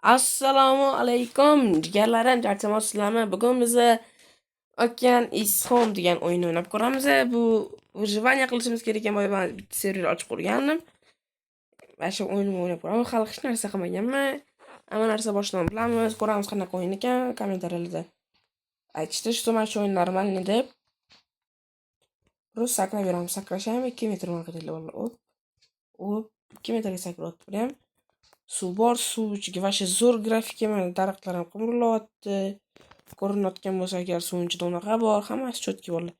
Assalomu alaykum jigarlarim, charchamayapsizlarmi? Bugun biz Okean is Home degan o'yinni o'ynab ko'ramiz. Bu выживание qilishimiz kerak ekan. Boya men bitta server ochib qo'ygandim. Mana shu o'yinni o'ynab ko'raman. Hali hech narsa qilmaganman. Hamma narsa boshidan bilamiz, ko'ramiz qanaqa o'yin ekan. Kommentariyalarda aytishdi, что mana shu o'yin нормальный deb. Просто sakrab yuramiz. Sakrash ham 2 metr manqadanglar bolalar. Op. Op, 2 metrga sakrayapti bu ham. Suv bor, suv ichiga вообще zo'r grafika, mana daraxtlar ham qimirlayapti. Ko'rinayotgan bo'lsa agar suvning ichida unaqa bor, hammasi cho'tki bolalar.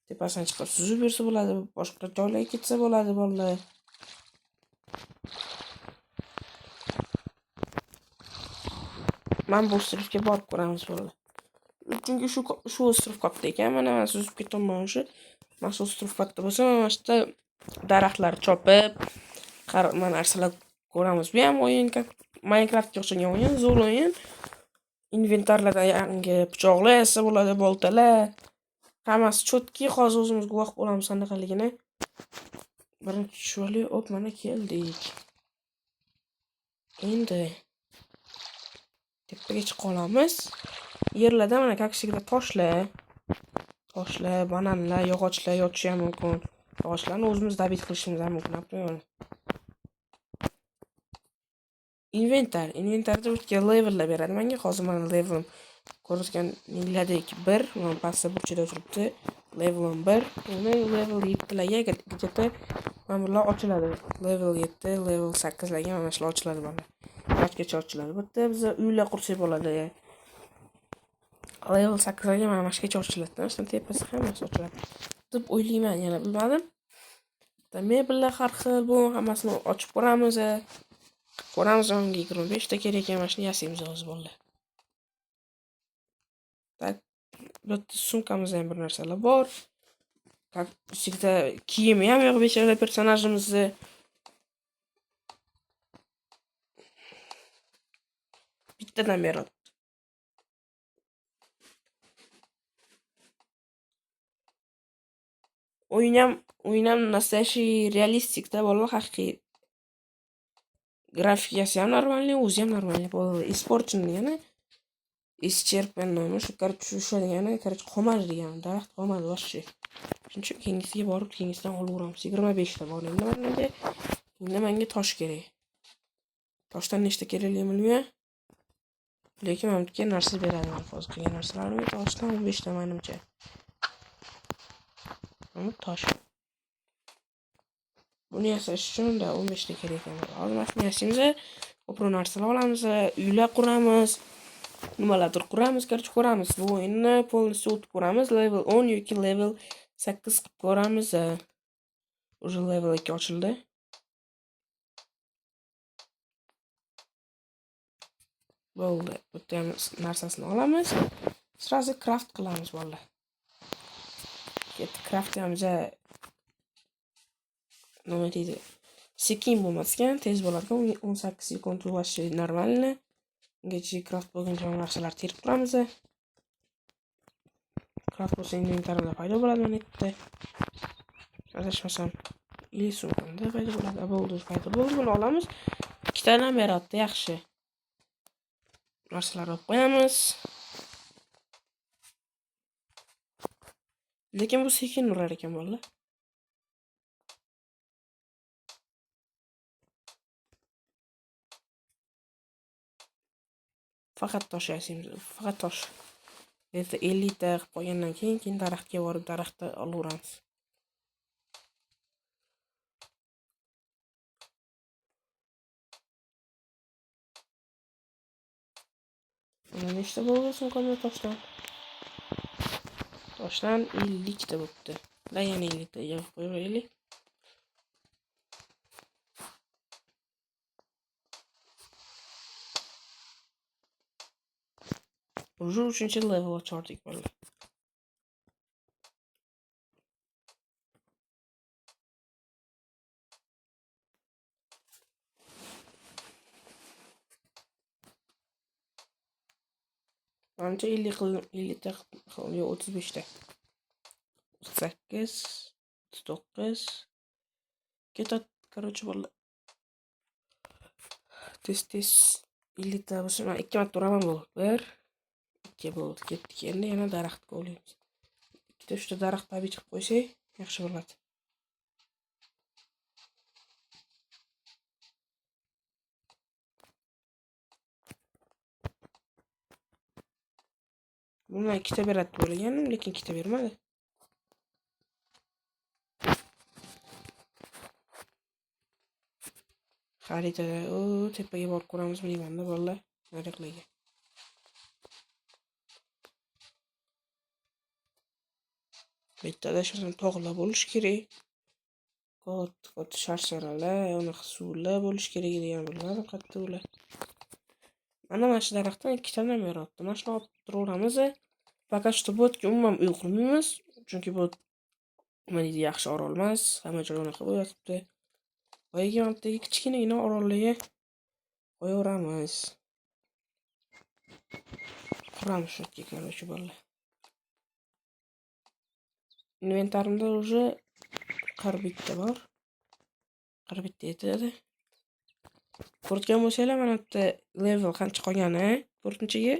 Tepasidan chiqib suzib yursa bo'ladi, boshqa joylarga ketsa bo'ladi bolalar. Mana bu ostrovga borib ko'ramiz bolalar. Chunki shu ostrov katta ekan, mana men suzib ketyapman o'sha. Mana shu ostrov katta bo'lsa, mana shu yerda daraxtlar chopib, mana narsalar ko'ramiz. Bu ham o'yin Minecraftga o'xshagan o'yin, zo'r o'yin. Inventarlarda yangi pichoqlar yasa bo'ladi, boltalar. Hammasi cho'tki, hozir o'zimiz guvoh bo'lamiz qanaqaligini. Birinchi tushib op, mana keldik. Endi tepaga chiqa olamiz. Yerlarda mana kakshigida toshlar, toshlar, bananlar, yog'ochlar yotishi ham mumkin. Yog'ochlarni o'zimiz добить qilishimiz ham mumkin, например. Inventar. Inventarda o'tgan levellar beradi menga. Hozir mana levelim ko'rayotganinglardek 1, mana pastda burchada turibdi. Levelim 1. Uni level 7 larga где-то mana bular ochiladi. Level 7, level 8 larga mana shular ochiladi bolalar. Ochgacha ochiladi. Bu yerda biz uylar qursak bo'ladi. Level 8 larga mana shugacha ochiladi. Mana tepasi hammasi ochiladi deb o'ylayman, yana bilmadim. Mebellar har xil, bu hammasini ochib ko'ramiz. Ko'ramiz, unga 25 ta kerak ekan, mana shuni yasaymiz hozir bolalar. Так, bu yerda sumkamizda ham bir narsalar bor. Как всегда, kiyimi ham yo'q bechora personajimizni. Bittadan beradi. O'yin ham настоящий realistikda bolalar, haqiqiy. Grafikasi ham нормальный, o'zi ham нормальный bolalar. Испорчен degani, исчерпан nomi shu, короче, o'sha degani, короче, qolmadi degani, daraxt qolmadi вообще. Shuning uchun keyingisiga borib, keyingisidan olaveramiz. 25 ta bor endi menga. Endi menga tosh kerak. Toshdan nechta kerakligini bilmayman. Lekin mana bu yerga narsa beradi men hozir qilgan narsalarimga toshdan 15 ta menimcha. Mana tosh. Buni yasash uchun da 15 ta kerak ekan. Hozir mana shuni yasaymiz, ko'proq narsalar olamiz, uylar quramiz, nimalardir quramiz, короче, ko'ramiz. Bu o'yinni полностью o'tib ko'ramiz. Level 10 yoki level 8 qilib ko'ramiz. Уже level 2 ochildi. Bo'ldi. Bu yerda ham narsasini olamiz. Сразу craft qilamiz bolalar. Ketdi, craft ham ja nima deydi? Sekin bo'lmas ekan, tez bo'lar ekan. 18 sekund вообще нормально. Ungacha craft bo'lguncha narsalar terib turamiz. Craft bo'lsa inventarda paydo bo'ladi mana yerda. Adashmasam, ili sumkamda paydo bo'ladi. Bo'ldi, paydo bo'ldi. Buni olamiz. Ikkitadan beradi, yaxshi. Narsalar olib qo'yamiz. Lekin bu sekin urar ekan bolalar. Faqat tosh yasaymiz, faqat tosh. Erta 50 ta qilib qo'ygandan keyin daraxtga borib daraxtni olaveramiz. Mana nechta bo'ldi sumkamda toshdan? Toshdan 50 ta bo'pti. La yana 50 ta yig'ib qo'yaylik. Уже 3 level ochordik bolalar. Manimcha 50 qildim, 50 ta qildim, yo'q 35 ta. 38, 39 ketadi, короче, bolalar. Tez tez. 50 ta bo'lsa, men 2 marta uraman bo'ldi. 1 2 bo'ldi. Ketdik. Endi yana daraxtga o'laymiz. 2ta 3ta daraxt tabiiy chiqib qo'ysak, yaxshi bo'ladi. Bundan 2ta beradi deb o'ylagandim, lekin 2ta bermadi. Xaritada o tepaga borib ko'ramiz bilmayman-da bolalar, nariqlarga. Bu yerda adashmasam tog'lar bo'lishi kerak. Katta-katta sharsharalar, unaqa suvlar bo'lishi kerak degan bilmadim qayerda ular. Mana shu daraxtdan 2tadan beryapti. Mana shuni olib turaveramiz. Пока что bu yerga umuman uy qurmaymiz, chunki bu nima deydi, yaxshi orol emas, hamma joy unaqa bo'lyapti. Boyagi mana kichkinagina orollarga qo'yaveramiz. Quramiz shu yerga, короче, bolalar. Inventarimda уже 41 bor. 41 yetadi. Ko'rgan bo'lsanglar, mana bu yerda level qancha qolgani, 4-chiga,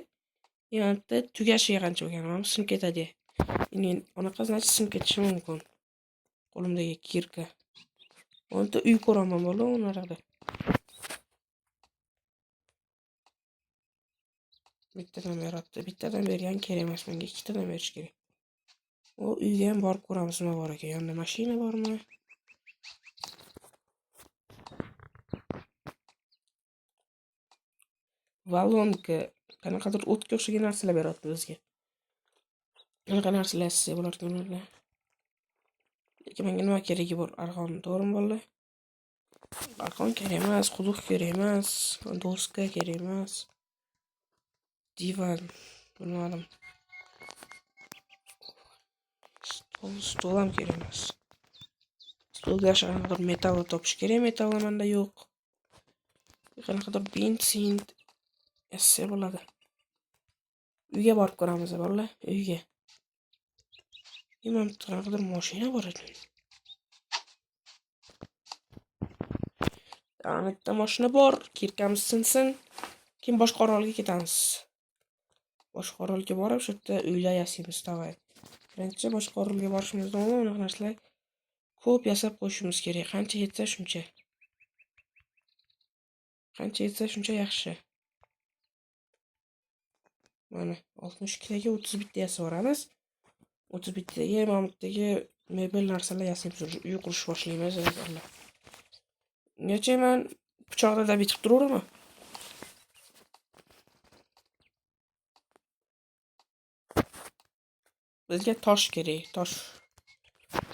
yana bu yerda tugashiga qancha bo'lgani, mana bu sinib ketadi. Endi unaqa значит sinib ketishi mumkin. Qo'limdagi kirka. O'nta uy ko'raman bola, unarada. Bittadan beryapti. Bittadan bergan kerak emas menga, ikkitadan berish kerak. O uyga ham borib ko'ramiz nima bor ekan. Yonida mashina bormi? Valonka, qanaqadir o'tga o'xshagan narsalar beryapti bizga. Qanaqa narsalar yasasa bo'larkan ular. Lekin menga nima keragi bor? Arqon, to'g'rimi bolalar? Arqon kerak emas, quduq kerak emas, doska kerak emas. Divan, bilmadim. Stol ham kerak emas. Stolga qanaqadir metall topish kerak, metall menda yo'q. Qanaqadir benzin yasa bo'ladi. Uyga borib ko'ramiz bolalar, uyga. Imam qanaqadir mashina bor ekan. Ana bitta mashina bor, kirkamiz sinsin, keyin boshqa orolga ketamiz. Boshqa orolga borib, shu yerda uylar yasaymiz, давай. Birinchi boshqa orolga borishimizdan oldin unaqa narsalar ko'p yasab qo'yishimiz kerak. Qancha yetsa shuncha. Qancha yetsa shuncha yaxshi. Mana 62taga 31 ta yasab yuboramiz. 31 taga mana bu yerdagi mebel narsalar yasaymiz, uy qurish boshlaymiz azizlar. Ungacha men pichoqda dab yetib turaveraman. Bizga tosh kerak, tosh.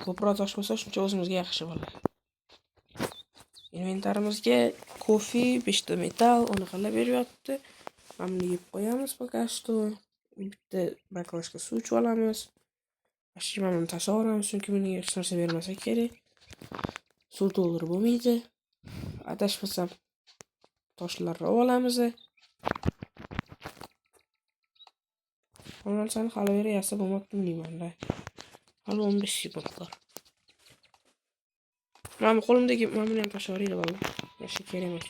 Ko'proq tosh bo'lsa shuncha o'zimizga yaxshi bo'ladi. Inventarimizga kofe, 5 ta metall, unaqalar beryapti. Mana buni yeb qo'yamiz пока что. Bitta baklashka suv ichib olamiz. Mana buni tashlab yuboramiz, chunki bunga hech narsa bermasa kerak. Suv to'ldirib bo'lmaydi. Adashmasam toshlarni olamiz. Bu narsani hali beri yasab bo'lmabdi bilmayman-da. Hali 15 sekund bor. Mana bu qo'limdagi mana buni ham tashlab yuboraylik vallahi. Yaxshi kerak emas.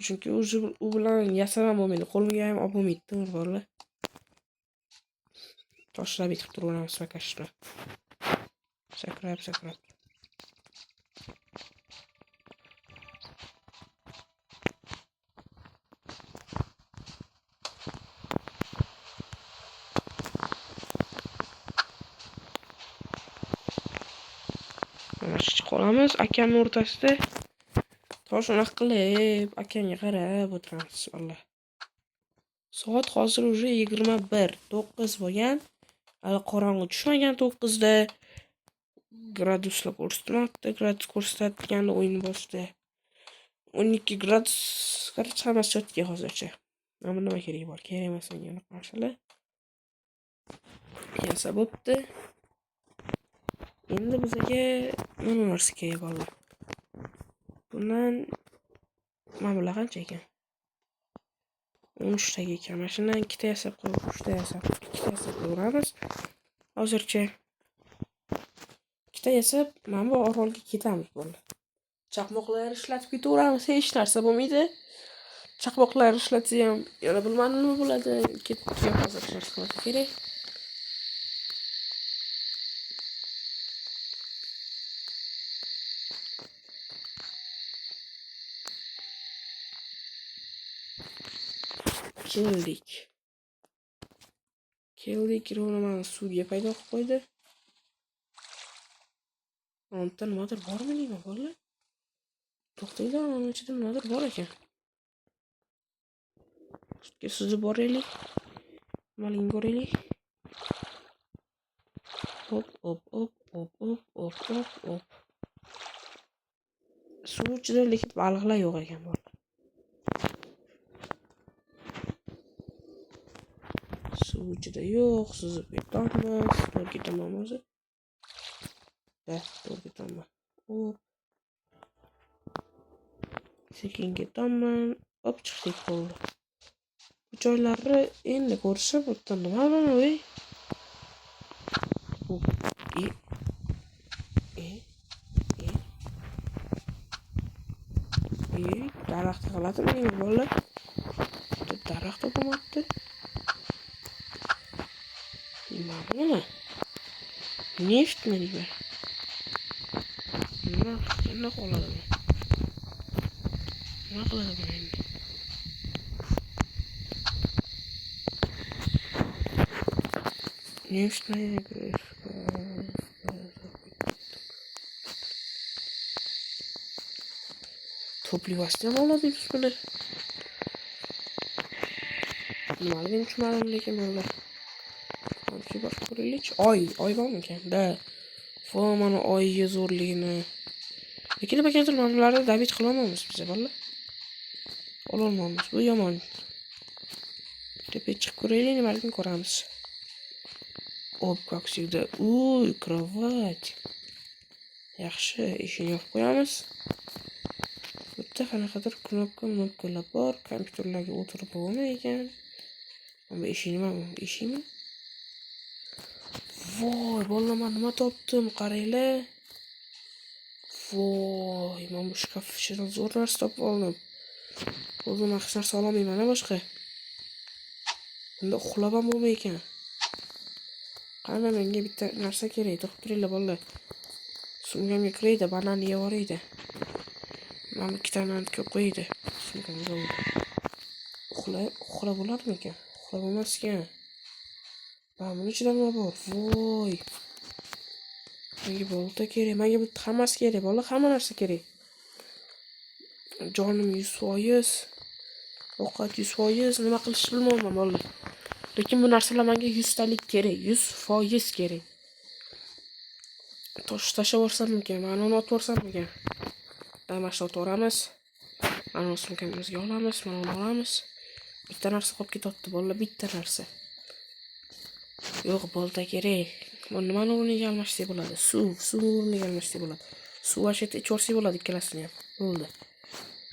Chunki u bilan yasab ham bo'lmaydi, qo'limga ham olib bo'lmaydi, to'g'ri bolalar. Toshlab yetib turaveramiz vakashni. Sakrab, sakrab. Mana shu chiqib olamiz akamning o'rtasida. Tosh unaqa qilib, akamga qarab o'tiramiz vallahi. Soat hozir уже 21:09 bo'lgan. Hali qorong'i tushmagan 9da. Graduslar ko'rsatmoqda, gradus ko'rsatganda o'yin boshida 12 gradus, короче, hammasi chotga hozircha. Mana bu nima keragi bor? Kerak emas menga unaqa narsalar. Yasa bo'pti. Endi bizga mana narsa kerak bolalar. Bundan mana bular qancha ekan? 13 taga ekan. Mana shundan 2 ta yasab qo'yib, 3 ta yasab, 2 ta yasab qo'yamiz. Hozircha 2 ta yasab, mana bu orolga ketamiz bolalar. Chaqmoqlar ishlatib ketaveramiz, hech narsa bo'lmaydi. Chaqmoqlar ishlatsa ham yana bilmadim nima bo'ladi. Ketib hozir hech narsa qilmasa kerak. Keldik. Keldik, rovna mani suvga paydo qilib qo'ydi. Unda nimadir bormi deyman, bolalar? To'xtanglar, uning ichida nimadir bor ekan. Sutga suzib boraylik. Nimaligini ko'raylik. Hop, hop, hop, hop, hop, hop, hop, hop. Suv ichida lekin baliqlar yo'q ekan, bolalar. Suv ichida yo'q, suzib ketamiz. To'g'ri ketaman o'zi. To'g'ri ketaman. Hop. Sekin ketaman. Hop, chiqdik, bo'ldi. Bu joylarni endi ko'rishib, bu yerda nima bor, ey? Bu e e e e daraxt g'alatimi bolalar? Daraxt bo'lmabdi. Nima bu nima? Neftmi nima? Nima nima qiladi bu? Nima qiladi bu endi? Neftmi? To'pli ham oladi biz buni. Nimaligini tushunmadim lekin bolalar. Shu boshqa ko'raylikchi. Oy, oy bormikan? Da. Fo, mana oyga zo'rligini. Lekin nimagadir mana bularni dabit qila olmaymiz biz bolalar. Ola olmaymiz. Bu yomon. Tepaga chiqib ko'raylik, nimaligini ko'ramiz. Оп, как всегда. Uy, кровать. Yaxshi, eshikni yopib qo'yamiz. Bu yerda qanaqadir knopka-knopkalar bor. Kompyuterlarga o'tirib bo'lmaydi ekan. Bu eshik nima bu? Eshikmi? Voy, bolalar, men nima topdim? Qaranglar. Voy, men bu shkaf ichidan zo'r narsa topib oldim. O'zim hech narsa ololmayman boshqa. Bunda uxlab ham bo'lmay ekan. Qani menga bitta narsa kerak. To'xtab turinglar bolalar. Sumkamga kiraydi, bananni yeb yuboraydi. Mana ikkita nan ko'p qo'ydi. Sumkamga uxlab bo'larmikan? Uxlab bo'lmas ekan. Mana buni ichida nima bor? Voy. Menga bolta kerak. Menga bu hammasi kerak, bolalar, hamma narsa kerak. Jonim 100%. Ovqat 100%. Nima qilishni bilmayman bolalar. Lekin bu narsalar menga 100 talik kerak, 100% kerak. Tosh tashlab yuborsammikan? Mana uni otib yuborsammikan? Mana shu otib yuboramiz. Mana uni sumkamizga olamiz, mana uni olamiz. Bitta narsa qolib ketyapti bolalar, bitta narsa. Yo'q, bolta kerak. Buni nimani o'rniga almashsak bo'ladi? Suv o'rniga almashsak bo'ladi. Suv vasheta ichib yuborsak bo'ladi ikkalasini ham. Bo'ldi.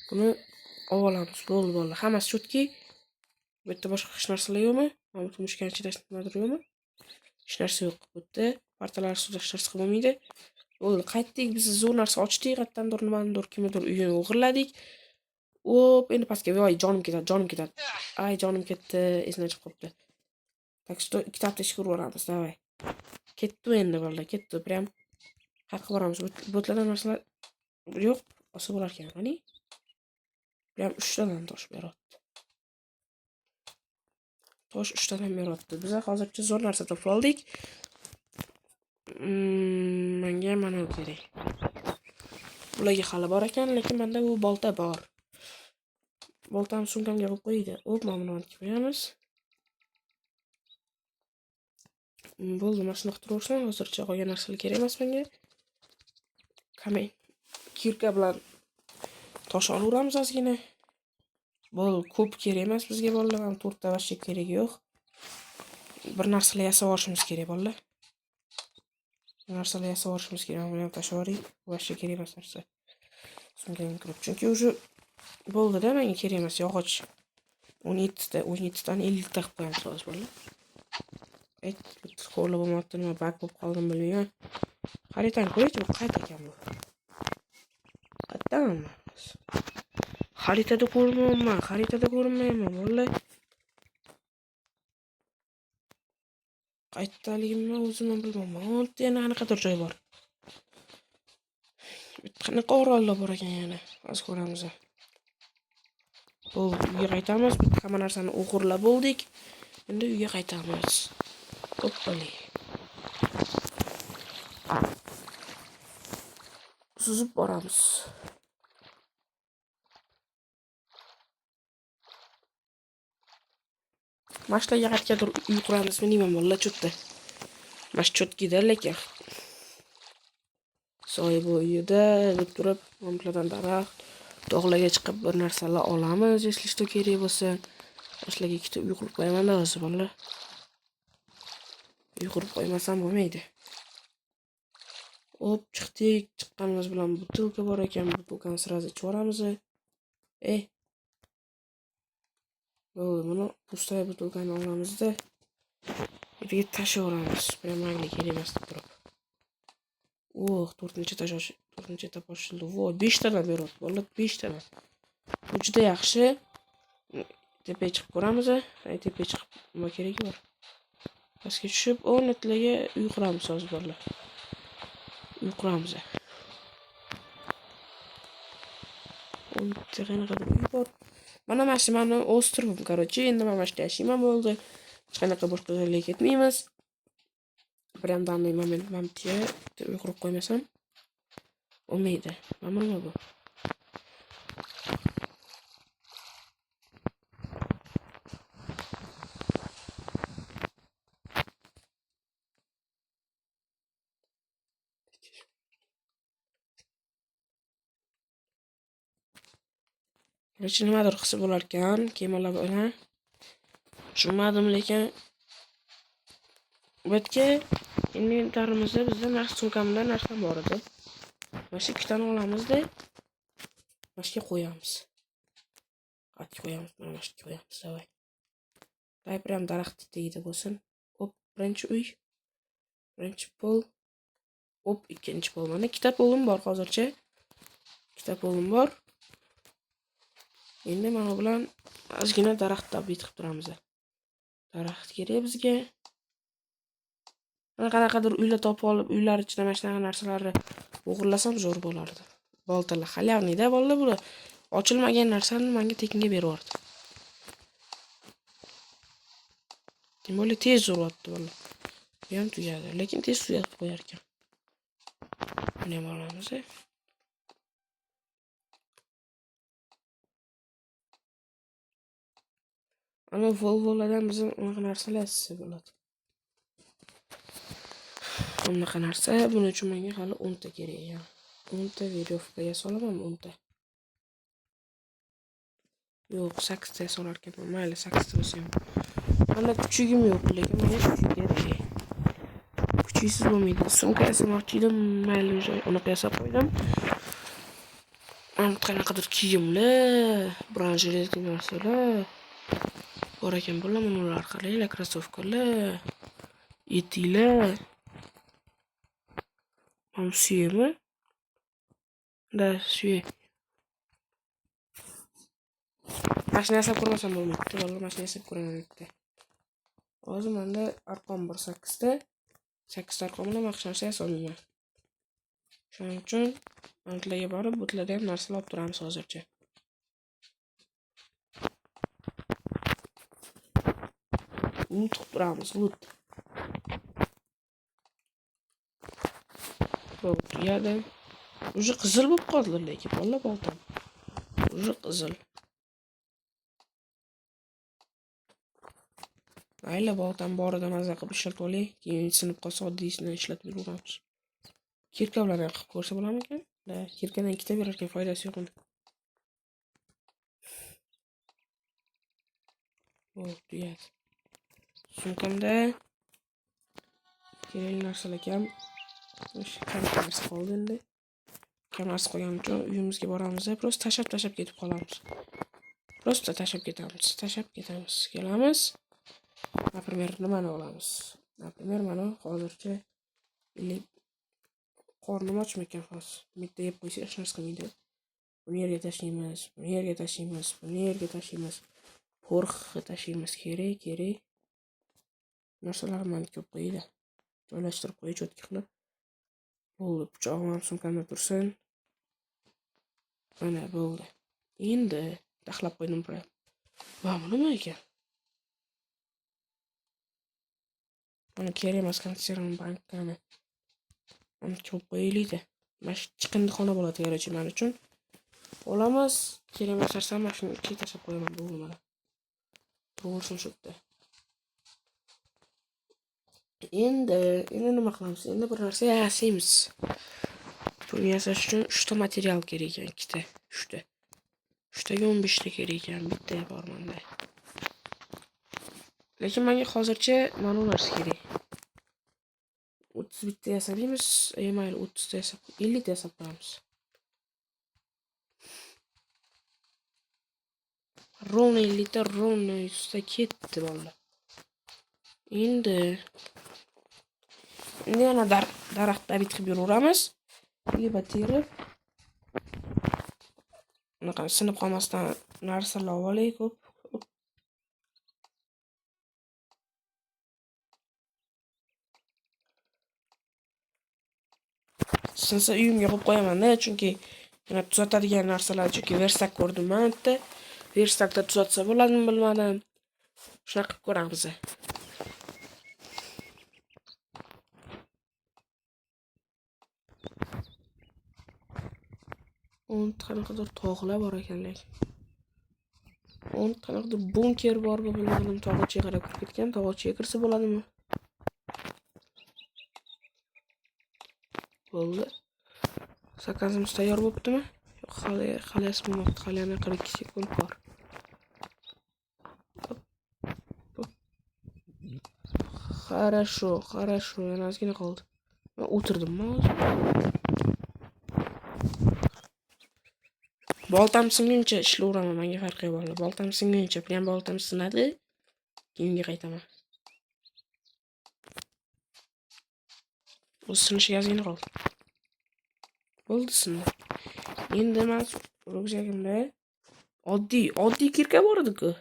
Buni olib olamiz. Bo'ldi, bolalar. Hammasi chutki. Bu yerda boshqa hech narsalar yo'qmi? Mana bu tumshukani ichida nimadir yo'qmi? Hech narsa yo'q. Bu yerda partalar ustida hech narsa bo'lmaydi. Bo'ldi, qaytdik. Biz zo'r narsa ochdik. Qayerdandir nimanidir kimnidir uyini o'g'irladik. Hop, endi pastga. Voy, jonim ketadi, jonim ketadi. Ay, jonim ketdi, esimdan chiqib qolibdi. Так что ikkita aptechka urib yuboramiz, давай. Ketdi endi bolalar, ketdi. Prям qayerga boramiz? Botlardan narsalar yo'q, olsa bo'lar ekan, qani? Prям 3 tadan tosh beryapti. Tosh 3 tadan beryapti. Biz hozircha zo'r narsa topib oldik. Menga mana bu kerak. Bularga hali bor ekan, lekin menda bu bolta bor. Boltani sumkamga qo'yib qo'ydi. Hop, mana buni qo'yamiz. Bo'ldi, mana shunaqa turaversin. Hozircha qolgan narsalar kerak emas menga. Kamay kirka bilan tosh olaveramiz ozgina. Bo'ldi, ko'p kerak emas bizga bolalar. Mana 4 ta vashcha keragi yo'q. Bir narsalar yasab olishimiz kerak bolalar. Bir narsalar yasab olishimiz kerak. Mana buni ham tashlab yuboring. Vashcha kerak emas narsa. Sumkamga kirib. Chunki уже bo'ldi-da, menga kerak emas yog'och. 17 ta, 17 tani 50 ta qilib qo'yamiz hozir bolalar. Ayt, ko'rla bo'lmabdi, nima bak bo'lib qoldim bilmayman. Xaritani ko'raychi, bu qayerda ekan bu? Qayerda Xullas. Xaritada ko'rinmayapman, xaritada ko'rinmayapman, vallahi. Qayerdaligimni o'zim ham bilmayman. Bitta yana qanaqadir joy bor. Bitta qanaqa orollar bor ekan yana. Hozir ko'ramiz. Bo'ldi, uyga qaytamiz. Bitta hamma narsani o'g'irlab bo'ldik. Endi uyga qaytamiz. Hoppali. Suzib boramiz. Mana shularga qayergadir uy quramizmi deyman, bolalar cho'tda. Mana shu cho'tkida lekin. Soy bo'yida deb turib, mana daraxt, tog'larga chiqib bir narsalar olamiz, если что kerak bo'lsa. Mana shularga ikkita uy qurib qo'yaman-da o'zi bolalar. Uy qurib qo'ymasam bo'lmaydi. Hop, chiqdik. Chiqqanimiz bilan butilka bor ekan, butilkani сразу ichib yuboramiz. Ey. Bo'ldi, buni pustay butilkani olamizda. Yerga tashlayveramiz. Prям mayli kerak emas deb turib. Oh, 4-chi etap ochildi. Voy, 5 tadan beryapti, bolalar, 5 tadan. Bu juda yaxshi. Tepaga chiqib ko'ramiz. Ay, tepaga chiqib nima keragi bor? Pastga tushib, o'rnatlarga uy quramiz hozir, bolalar. Uy quramiz. Bitta qanaqadir uy bor. Mana shu meni ostrovim, короче, endi mana shu yerda yashayman bo'ldi. Hech qanaqa boshqa joylarga ketmaymiz. Prям данный момент mana bu yerga uy qurib qo'ymasam bo'lmaydi. Mana nima bu? Короче, nimadir qilsa bo'lar ekan kemalar bilan. Tushunmadim, lekin bu yerga inventarimizda bizda narsa sumkamda narsa bor edi. Mana shu ikkitani olamizda, mana shu yerga qo'yamiz. Qayerga qo'yamiz? Mana shu yerga qo'yamiz, давай. Давай, prям daraxt tagida bo'lsin. Hop, birinchi uy. Birinchi pol. Hop, ikkinchi pol. Mana ikkita polim bor hozircha. Ikkita polim bor. Endi mana bilan ozgina daraxt topib qilib turamiz. Daraxt kerak bizga. Mana qanaqadir uylar topib olib, uylar ichida mana shunaqa narsalarni o'g'irlasam zo'r bo'lardi. Boltalar xalyavniyda bolalar bular. Ochilmagan narsani menga tekinga beryapti. Тем более tez uryapti bolalar. Bu ham tugadi, lekin tez tugatib qo'yar ekan. Buni ham olamiz. Ana Volvolardan bizim unaqa narsalar yasasa bo'ladi. Unaqa narsa, buning uchun menga hali 10 ta kerak ekan. 10 ta verevka yasa olamanmi 10 ta? Yo'q, 8 ta yasa olar ekanman. Mayli, 8 ta bo'lsa ham. Mana kuchugim yo'q, lekin menga kuchuk kerak. Kuchuksiz bo'lmaydi. Sumka yasamoqchi edim, mayli, unaqa yasab qo'ydim. Mana qanaqadir kiyimlar, bronjeletli narsalar bor ekan bular, mana ular qaranglar, krossovkalar, etiklar. Mana suyemi? Da, suya. Mashina yasab ko'rmasam bo'lmaydi, vallahi mashina yasab ko'raman bitta. Hozir menda arqon bor 8 ta. 8 ta arqon bilan hech narsa yasolmayman. Shuning uchun antlarga borib, butlarda ham narsalar olib turamiz hozircha. Loot qilib turamiz, loot. Bo'ldi, tugadi. Уже qizil bo'lib qoldi lekin, bolalar boltam. Уже qizil. Mayli, boltam borida maza qilib ishlatib olay, keyin sinib qolsa oddiysini ishlatib yuraveramiz. Kirka bilan ham qilib ko'rsa bo'larmikan? Da, kirkadan ikkita berar ekan, foydasi yo'q uni. Bo'ldi, tugadi. Sumkamda kerakli narsalar kam. Kam narsa qoldi endi. Kam narsa qolgani uchun uyimizga boramiz, просто tashlab ketib qolamiz. Просто tashlab ketamiz, tashlab ketamiz, kelamiz. Например, nimani olamiz? Например, mana hozircha qornim ochmakan hozir. Bitta yeb qo'ysa hech narsa qilmaydi. Buni yerga tashlaymiz, buni yerga tashlaymiz, buni yerga tashlaymiz. Porxni tashlaymiz, kerak, kerak. Narsalarni mana ko'p qo'ydi. Joylashtirib qo'y, cho'tki qilib. Bo'ldi, pichog'im ham sumkamda tursin. Mana bo'ldi. Endi taxlab qo'ydim prям. Va bu nima ekan? Buni kerak emas, konserv bankani. Uni ko'p qo'yaylik-da. Mana shu chiqindixona bo'ladi, короче, men uchun. Olamiz, kerak emas narsani mana shuni ichiga tashlab qo'yaman, bo'ldi mana. Turaversin shu yerda. Endi nima qilamiz? Endi bir narsa yasaymiz. Buni yasash uchun 3 ta material kerak ekan, 2ta, 3 ta. 3 taga 15 ta kerak ekan, bitta bor menda. Lekin menga hozircha mana bu narsa kerak. 31 ta yasamaymiz, mayli 30 ta yasab, 50 ta yasab qo'yamiz. Ровно 50 ta, ровно 100 ta ketdi bolalar. Endi yana daraxtda bit qilib yuraveramiz. Leba terib unaqa sinib qolmasdan narsalar olaylik ko'p. Sinsa uyimga qo'yib qo'yaman-da, chunki yana tuzatadigan narsalar, chunki verstak ko'rdim men bitta. Verstakda tuzatsa bo'ladimi bilmadim. Shunaqa qilib ko'ramiz. Qanaqadir tog'lar bor ekan lekin. Qanaqadir bunker bormi bilmadim, tog' ichiga qarab kirib ketgan, tog' ichiga kirsa bo'ladimi? Bo'ldi. Zakazimiz tayyor bo'ptimi? Yo'q, hali bo'lmabdi, hali yana 42 sekund bor. Хорошо, хорошо, yana ozgina qoldi. Men o'tirdimmi hozir? Boltam singuncha ishlayveraman, menga farqi yo'q bolalar. Boltam singuncha, prям boltam sinadi, keyin uyga qaytaman. O'zi sinishiga ozgina qoldi. Bo'ldi, sindi. Endi men rukzagimda oddiy kirka bor edi-ku.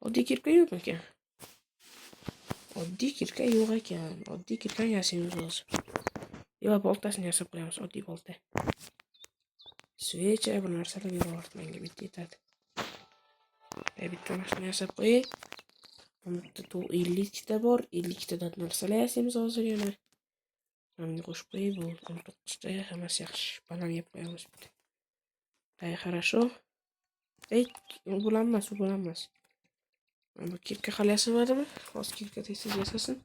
Oddiy kirka yo'q ekan. Oddiy kirka yo'q ekan. Oddiy kirkani yasaymiz hozir. Yo, boltasini yasab qo'yamiz, oddiy bolta. Svecha bir narsalar beraverdi menga, bitta yetadi. Bitta mashina yasab qo'yay. Bitta 52 ta bor, 52 tadan narsalar yasaymiz hozir yana. Mana qo'shib qo'yay, bo'ldi. 19 ta, hammasi yaxshi. Banan yeb qo'yamiz bitta. Day, хорошо. Ey, bulanmas, u bulanmas. Mana bu kirka hali yasamadimi? Hozir kirka tez yasasin.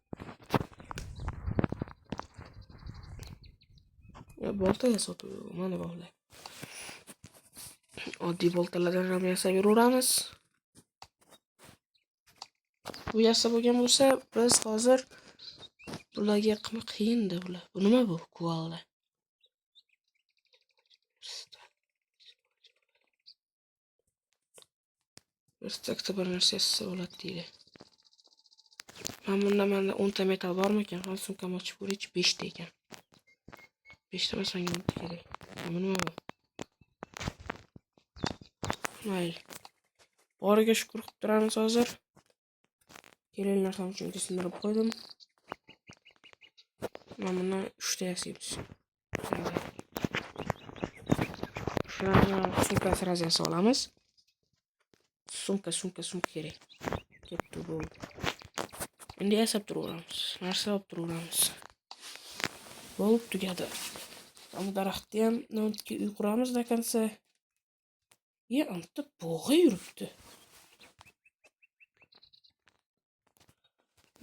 Ya, bolta yasatdi, mana bolta. Oddiy boltalardan ham yasab yuraveramiz. Bu yasab bo'lgan bo'lsa, biz hozir bularga qiyinda bular. Bu nima bu? Kuvalda. Verstakda bir narsa yasasa bo'ladi deydi. Mana bunda menda 10 ta metal bormikan? Hozir sumkamni ochib ko'raychi, 5 ta ekan. 5 ta emas, menga 10 ta kerak. Bu nima bu? Mayli. Boriga shukur qilib turamiz hozir. Kerakli narsamni chunki sindirib qo'ydim. Mana bundan 3 ta yasaymiz. Shularni sumka sразу yasab olamiz. Sumka kerak. Ketdi, bo'ldi. Endi yasab turaveramiz. Narsa olib turaveramiz. Bo'lib tugadi. Amma daraxtni ham nonga uy quramiz до конца. Ye, anta bo'g'a yuribdi.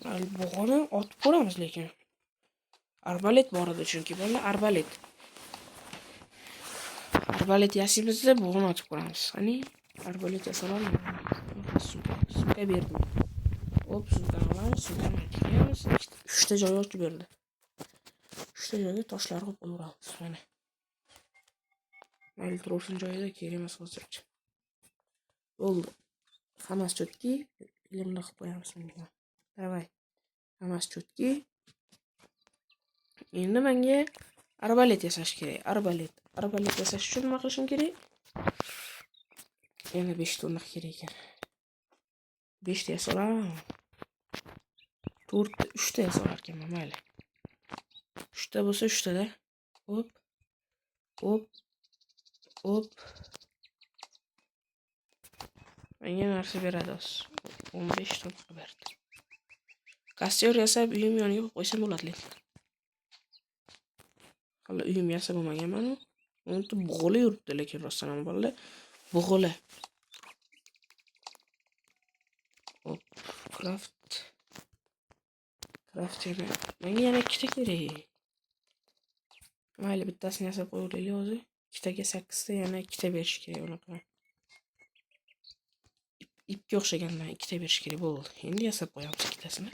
Mayli, bo'g'ani otib ko'ramiz lekin. Arbalet bor edi chunki, bolalar, arbalet. Arbalet yasaymizda bo'g'ani otib ko'ramiz. Qani, arbalet yasaolamiz. Sumka berdim. Hop, sumkani olamiz, sumkani tiklaymiz. 3 ta joy ochib berdi. 3 ta joyga toshlar qo'yib qo'yaveramiz, mana. Mayli, turaversin joyida, kerak emas hozircha. Bo'ldi. Hammasi cho'tki, ilmni qilib qo'yamiz bunga. Davay. Hammasi cho'tki. Endi menga Arbalet yasash kerak. Arbalet. Arbalet yasash uchun nima qilishim kerak? Yana 5 ta o'rnak kerak ekan. 5 ta yasa olamanmi? 4 ta, 3 ta yasa olarkanman, mayli. 3 ta bo'lsa 3 tada. Hop. Hop. Hop. Menga narsa beradi hozir. 15 ta qilib berdi. Kostyor yasab uyim yoniga qo'yib qo'ysam bo'ladi lekin. Hali uyim yasab bo'lmaganman u. Unda bo'g'ili yuribdi lekin rostdan ham bolalar. Bo'g'ili. Hop, craft. Craft yana. Menga yana ikkita kerak. Mayli, bittasini yasab qo'yaylik o'zi. Ikkitaga 8 ta, yana ikkita berish kerak unaqa. Ipga o'xshagandan ikkita berish kerak bo'ldi. Endi yasab qo'yamiz ikkitasini.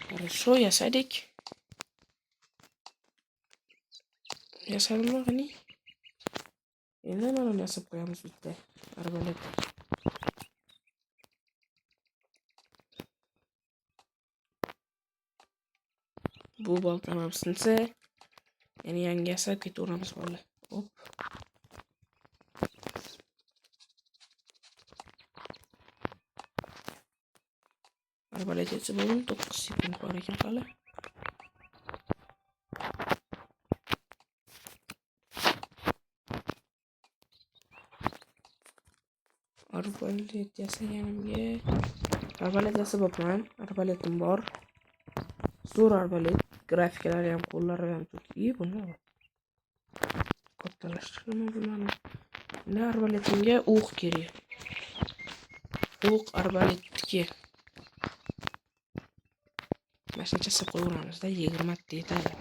Хорошо, yasadik. Yasadimmi qani? Endi mana buni yasab qo'yamiz bitta. Arbalet. Bu boltam ham sinsa, yana yangi yasab ketaveramiz bolalar. Hop. Arbalet yasa bo'ldim, 9 sekund bor ekan hali. Arbalet yasaganimga arbalet yasab olibman. Arbaletim bor. Zo'r arbalet. Grafikalari ham, qo'llari ham çok iyi. Buni kattalashtirma bilmadim. Endi arbaletimga o'q kerak. O'q arbaletniki. Mana shuncha yasab qo'yaveramizda, 20 ta yetadi.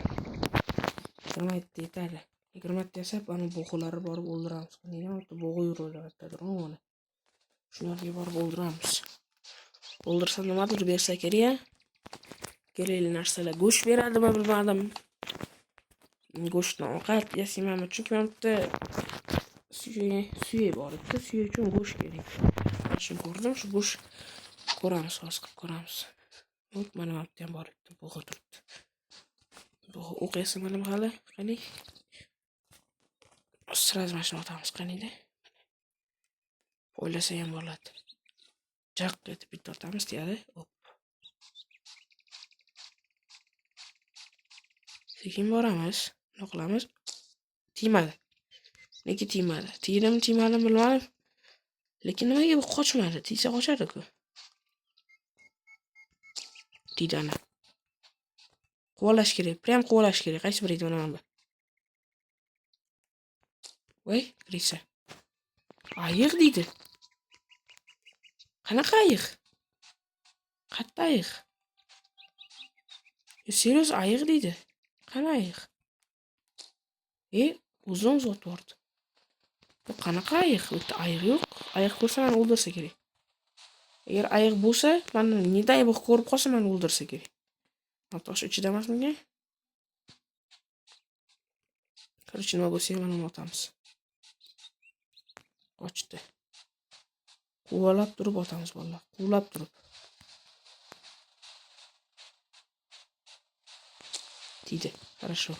20 ta yetadi. 20 ta yasab, ana bo'g'ilari borib o'ldiramiz. Nega bitta bo'g'i yuraveradi, mana. Shularga borib o'ldiramiz. O'ldirsa nimadir bersa kerak. Kerakli narsalar go'sht beradimi bilmadim. Go'shtdan ovqat yasaymanmi? Chunki mana bitta suyak bor edi. Suyak uchun go'sht kerak. Shuni ko'rdim, shu go'sht ko'ramiz, hozir qilib ko'ramiz. Hop, mana bu yerda ham bor edi, bo'g'i turibdi. Bo'g'i o'q yasamadim hali. Qani? Sraz mana shuni otamiz, qaniydi? O'ylasa ham bo'ladi. Jaq etib bitta otamiz deyadi. Hop. Sekin boramiz, nima qilamiz? Tegmadi. Nega tegmadi? Tegdimi, tegmadimi bilmadim. Lekin nimaga bu qochmadi? Tegsa qochadi-ku. Tegdi ana. Quvalash kerak, prям quvalash kerak. Qaysi biri edi mana bu? Voy, Grisa. Ayiq deydi. Qanaqa ayiq? Qatta ayiq? Serios ayiq deydi. Qani ayiq? O'zini o'zi otib yubordi. Bu qanaqa ayiq? Bu yerda ayiq yo'q. Ayiq ko'rsa meni o'ldirsa kerak. Agar ayiq bo'lsa, meni ne дай бог ko'rib qolsa meni o'ldirsa kerak. Tosh ichida emasmikan? Короче, nima bo'lsa ham mana otamiz. Qochdi. Quvalab turib otamiz bolalar. Quvlab turib. Tegdi. Хорошо.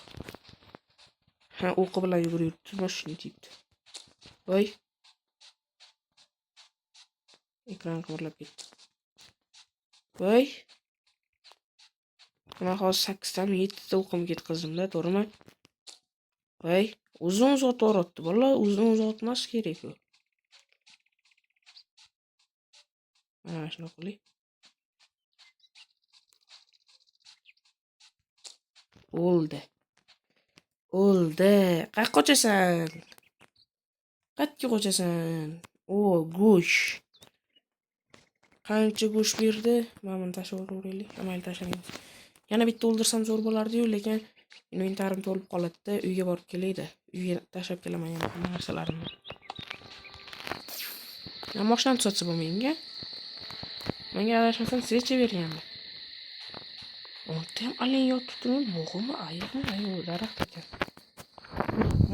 Ha, o'qi bilan yugurib yuribdi, mashina tegdi. Voy. Ekran qimirlab ketdi. Voy. Mana hozir 8 tami 7 ta o'qim ketqizdim-da, to'g'rimi? Voy, o'zini o'zi otib bolalar, o'zini o'zi otmas kerak-ku. Mana shuni qiling. O'ldi. O'ldi. Qayerga qochasan? Qayerga qochasan? O, go'sht. Qancha go'sht berdi? Mana buni tashlab yuboraylik. Mayli, tashlamaymiz. Yana bitta o'ldirsam zo'r bo'lardi-yu, lekin inventarim to'lib qoladi-da, uyga borib kelaydi. Uyga tashlab kelaman yana hamma narsalarimni. Ya mashinani tuzatsa bo'lmaydi. Menga adashmasam svecha bergandi. O'nta ham alin yotibdimi? Bo'g'imi, ayiqmi? Ayiq, daraxt ekan.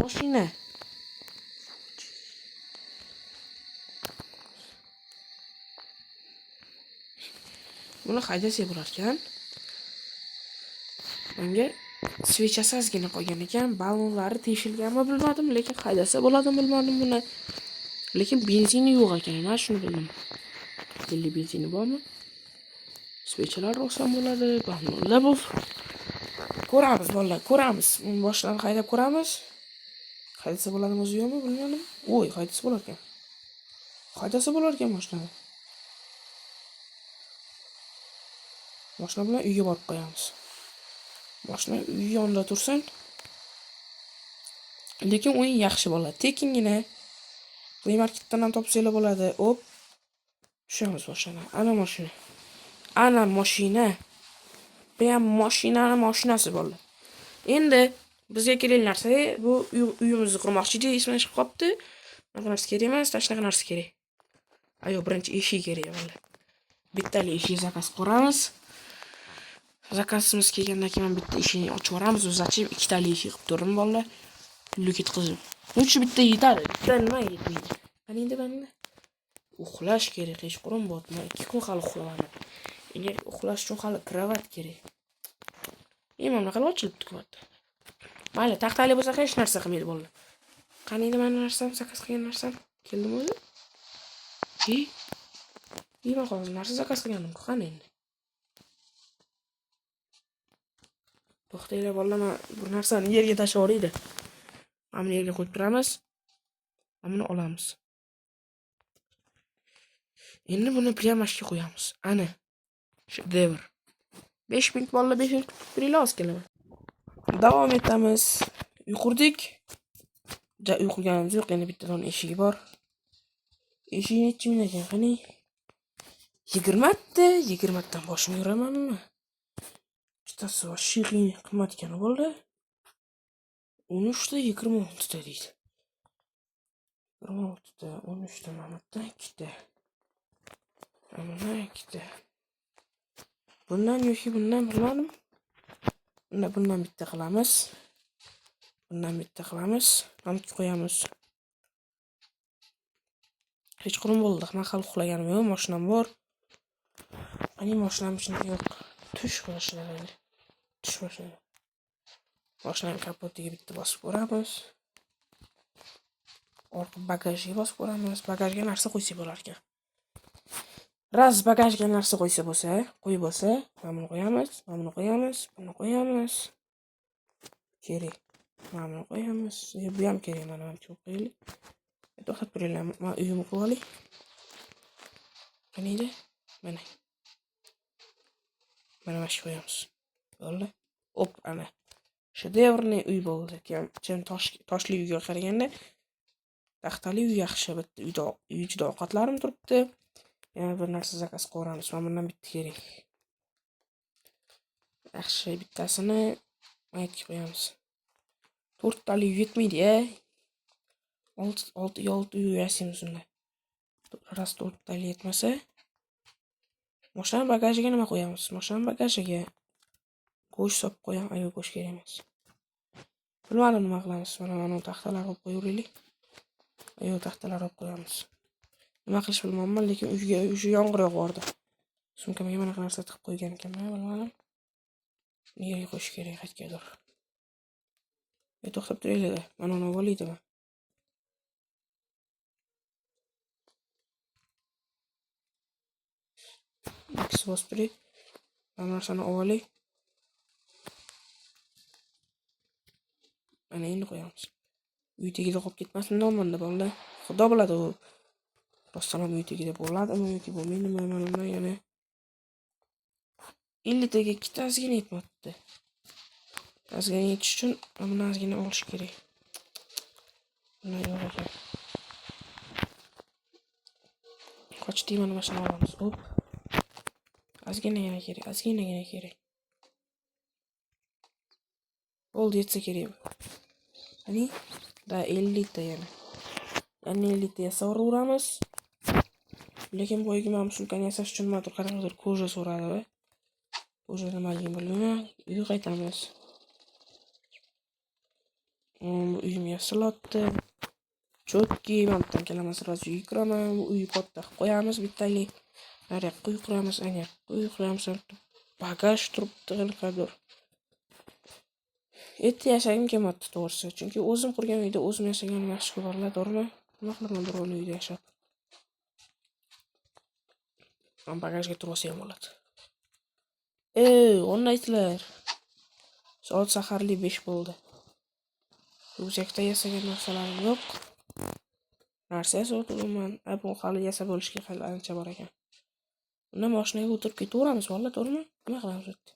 Mashina. Buni haydasak bo'larkan. Menga Свеча si ozgina qolgan ekan, ballonlari teshilganmi bilmadim, lekin haydasa bo'ladimi bilmadim buni. Lekin benzini yo'q ekan, men shuni bildim. Elli benzini bormi? Свеча lar olsam bo'ladi, ballonlar bu. Ko'ramiz bolalar, ko'ramiz. Boshidan haydab ko'ramiz. Haydasa bo'ladimi o'zi yo'qmi bilmadim. Oy, haydasa bo'lar ekan. Haydasa bo'lar ekan mashinani. Mashina bilan uyga borib qo'yamiz. Mashina uy yonida tursin. Lekin o'yin yaxshi bo'ladi. Tekingina Play Marketdan ham topsanglar bo'ladi. Op. Tushamiz mashina. Ana mashina. Ana mashina. Bu ham mashinani mashinasi bo'ldi. Endi bizga kerakli narsa bu uyimizni qurmoqchi edik, esimdan chiqib qolibdi. Bunaqa narsa kerak emas, shunaqa narsa kerak. Ayo, birinchi eshik kerak bo'ldi. Bittali eshik заказ quramiz. Заказ imiz kelgandan keyin bitta eshikni ochib yuboramiz. O'zi ikkitali eshik qilib turdim bolalar. Люк etqizib. Лучше bitta yetadi. Bitta nima yetmaydi. Qani endi menda? Uxlash kerak, kechqurun bo'pti. Men 2 kun hali uxlamadim. Endi uxlash uchun hali кровать kerak. Mana bunaqa ochilibdi кровать. Mayli, taxtali bo'lsa hech narsa qilmaydi bolalar. Qani endi meni narsam, заказ qilgan narsam keldimi o'zi? Men hozir narsa заказ qilgandim-ku, qani endi? To'xtanglar bolalar, men bir narsani yerga tashlab yuboraydi. Mana buni yerga qo'yib turamiz. Mana buni olamiz. Endi buni prямashga qo'yamiz. Ana. Shedevr. 5 minut bolalar, 5 minut kutib turinglar, hozir kelaman. Davom etamiz. Uy qurdik. Ja, uy qurganimiz yo'q, endi bitta dona eshigi bor. Eshigi nechi ming ekan, qani? 20 ta, 20 tadan boshimga uramanmi? Bittasi вообще qimmat ekan bo'ldi. 13 ta 26 ta deydi. 26 ta, 13 ta, mana bu yerdan 2 ta. Mana bundan 2 ta. Bundan yoki bundan bilmadim. Unda bundan bitta qilamiz. Bundan bitta qilamiz. Mana bu qo'yamiz. Kechqurun bo'ldi. Men hali uxlaganim yo'q, mashinam bor. Qani mashinam ichida yo'q. Tush mashinadan. Tush mashina. Mashinani kapotiga bitta bosib ko'ramiz. Orqa bagajga bosib ko'ramiz. Bagajga narsa qo'ysak bo'lar ekan. Раз bagajga narsa qo'ysa bo'lsa, qo'yib bo'lsa, mana buni qo'yamiz, mana buni qo'yamiz, buni qo'yamiz. Kerak. Mana buni qo'yamiz. Bu ham kerak, mana buni qo'yib qo'yaylik. To'xtab turinglar, men uyimni qilib olay. Qaniydi? Mana. Mana shu qo'yamiz. Bo'ldi. Op, ana. Шедеврный uy bo'ldi. Chin toshli uyga qaraganda taxtali uy yaxshi. Bitta uyda uy ichida ovqatlarim turibdi. Yana bir narsa заказ qilamiz. Mana bundan bitta kerak. Yaxshi, bittasini maytga qo'yamiz. 4 tali uy yetmaydi-ya. 6 uy yasaymiz unda. Раз 4 tali yetmasa, mashinani bagajiga nima qo'yamiz? Mashinani bagajiga go'sht solib qo'yam, ayo go'sht kerak emas. Bilmadim nima qilamiz. Mana taxtalar olib qo'yaveraylik. Ayo taxtalar olib qo'yamiz. Nima qilish bilmayman, lekin uyga o'sha yomg'ir yog'ordi. Sumkamga mana narsa tiqib qo'ygan ekanman, bilmadim. Yerga qo'yish kerak qayergadir. To'xtab turinglar. Mana uni olaydi. X bosib turing. Mana narsani olay. Mana endi qo'yamiz. Uy tagida qolib ketmasin nomanda bolalar. Xudo biladi u. Rostdan ham uy tagida bo'ladimi yoki bo'lmaydimi, mana yana 50 taga ikkita ozgina yetmabdi. Ozgina yetish uchun buni ozgina olish kerak. Bundan yo'q ekan. Qochdik, mana shuni olamiz. Hop. Ozginagina kerak, ozginagina kerak. Bo'ldi, yetsa kerak. Qani? Da 50 ta yana. Yana 50 ta yasaveramiz. Lekin boyagi mana bu sumkani yasash uchun nimadir qanaqadir koja so'radi. Koja nimaligini bilmayman. Uyga qaytamiz. Uyim yasalyapti. Cho'tki, men bittadan kelaman, sразу uyga kiraman. Bu uyni katta qilib qo'yamiz bittalik. Nariyoqqa uy quramiz, ana yoqqa uy quramiz. Bagaj turibdi qanaqadir. Erta yashagim kelmabdi to'g'risi. Chunki o'zim qurgan uyda o'zim yashaganim yaxshi bolalar, to'g'rimi? Nima qilaman birovning uyida yashab? Men bagajga turib olsa ham bo'ladi. Ey, o'rnaydilar. Soat saharli 5 bo'ldi. Ruzakda yasagan narsalarim yo'q. Narsa yasab o'tiribman. Bu hali yasab bo'lishga hali ancha bor ekan. Unda mashinaga o'tirib ketaveramiz, valla, to'g'rimi? Nima qilamiz bu yerda?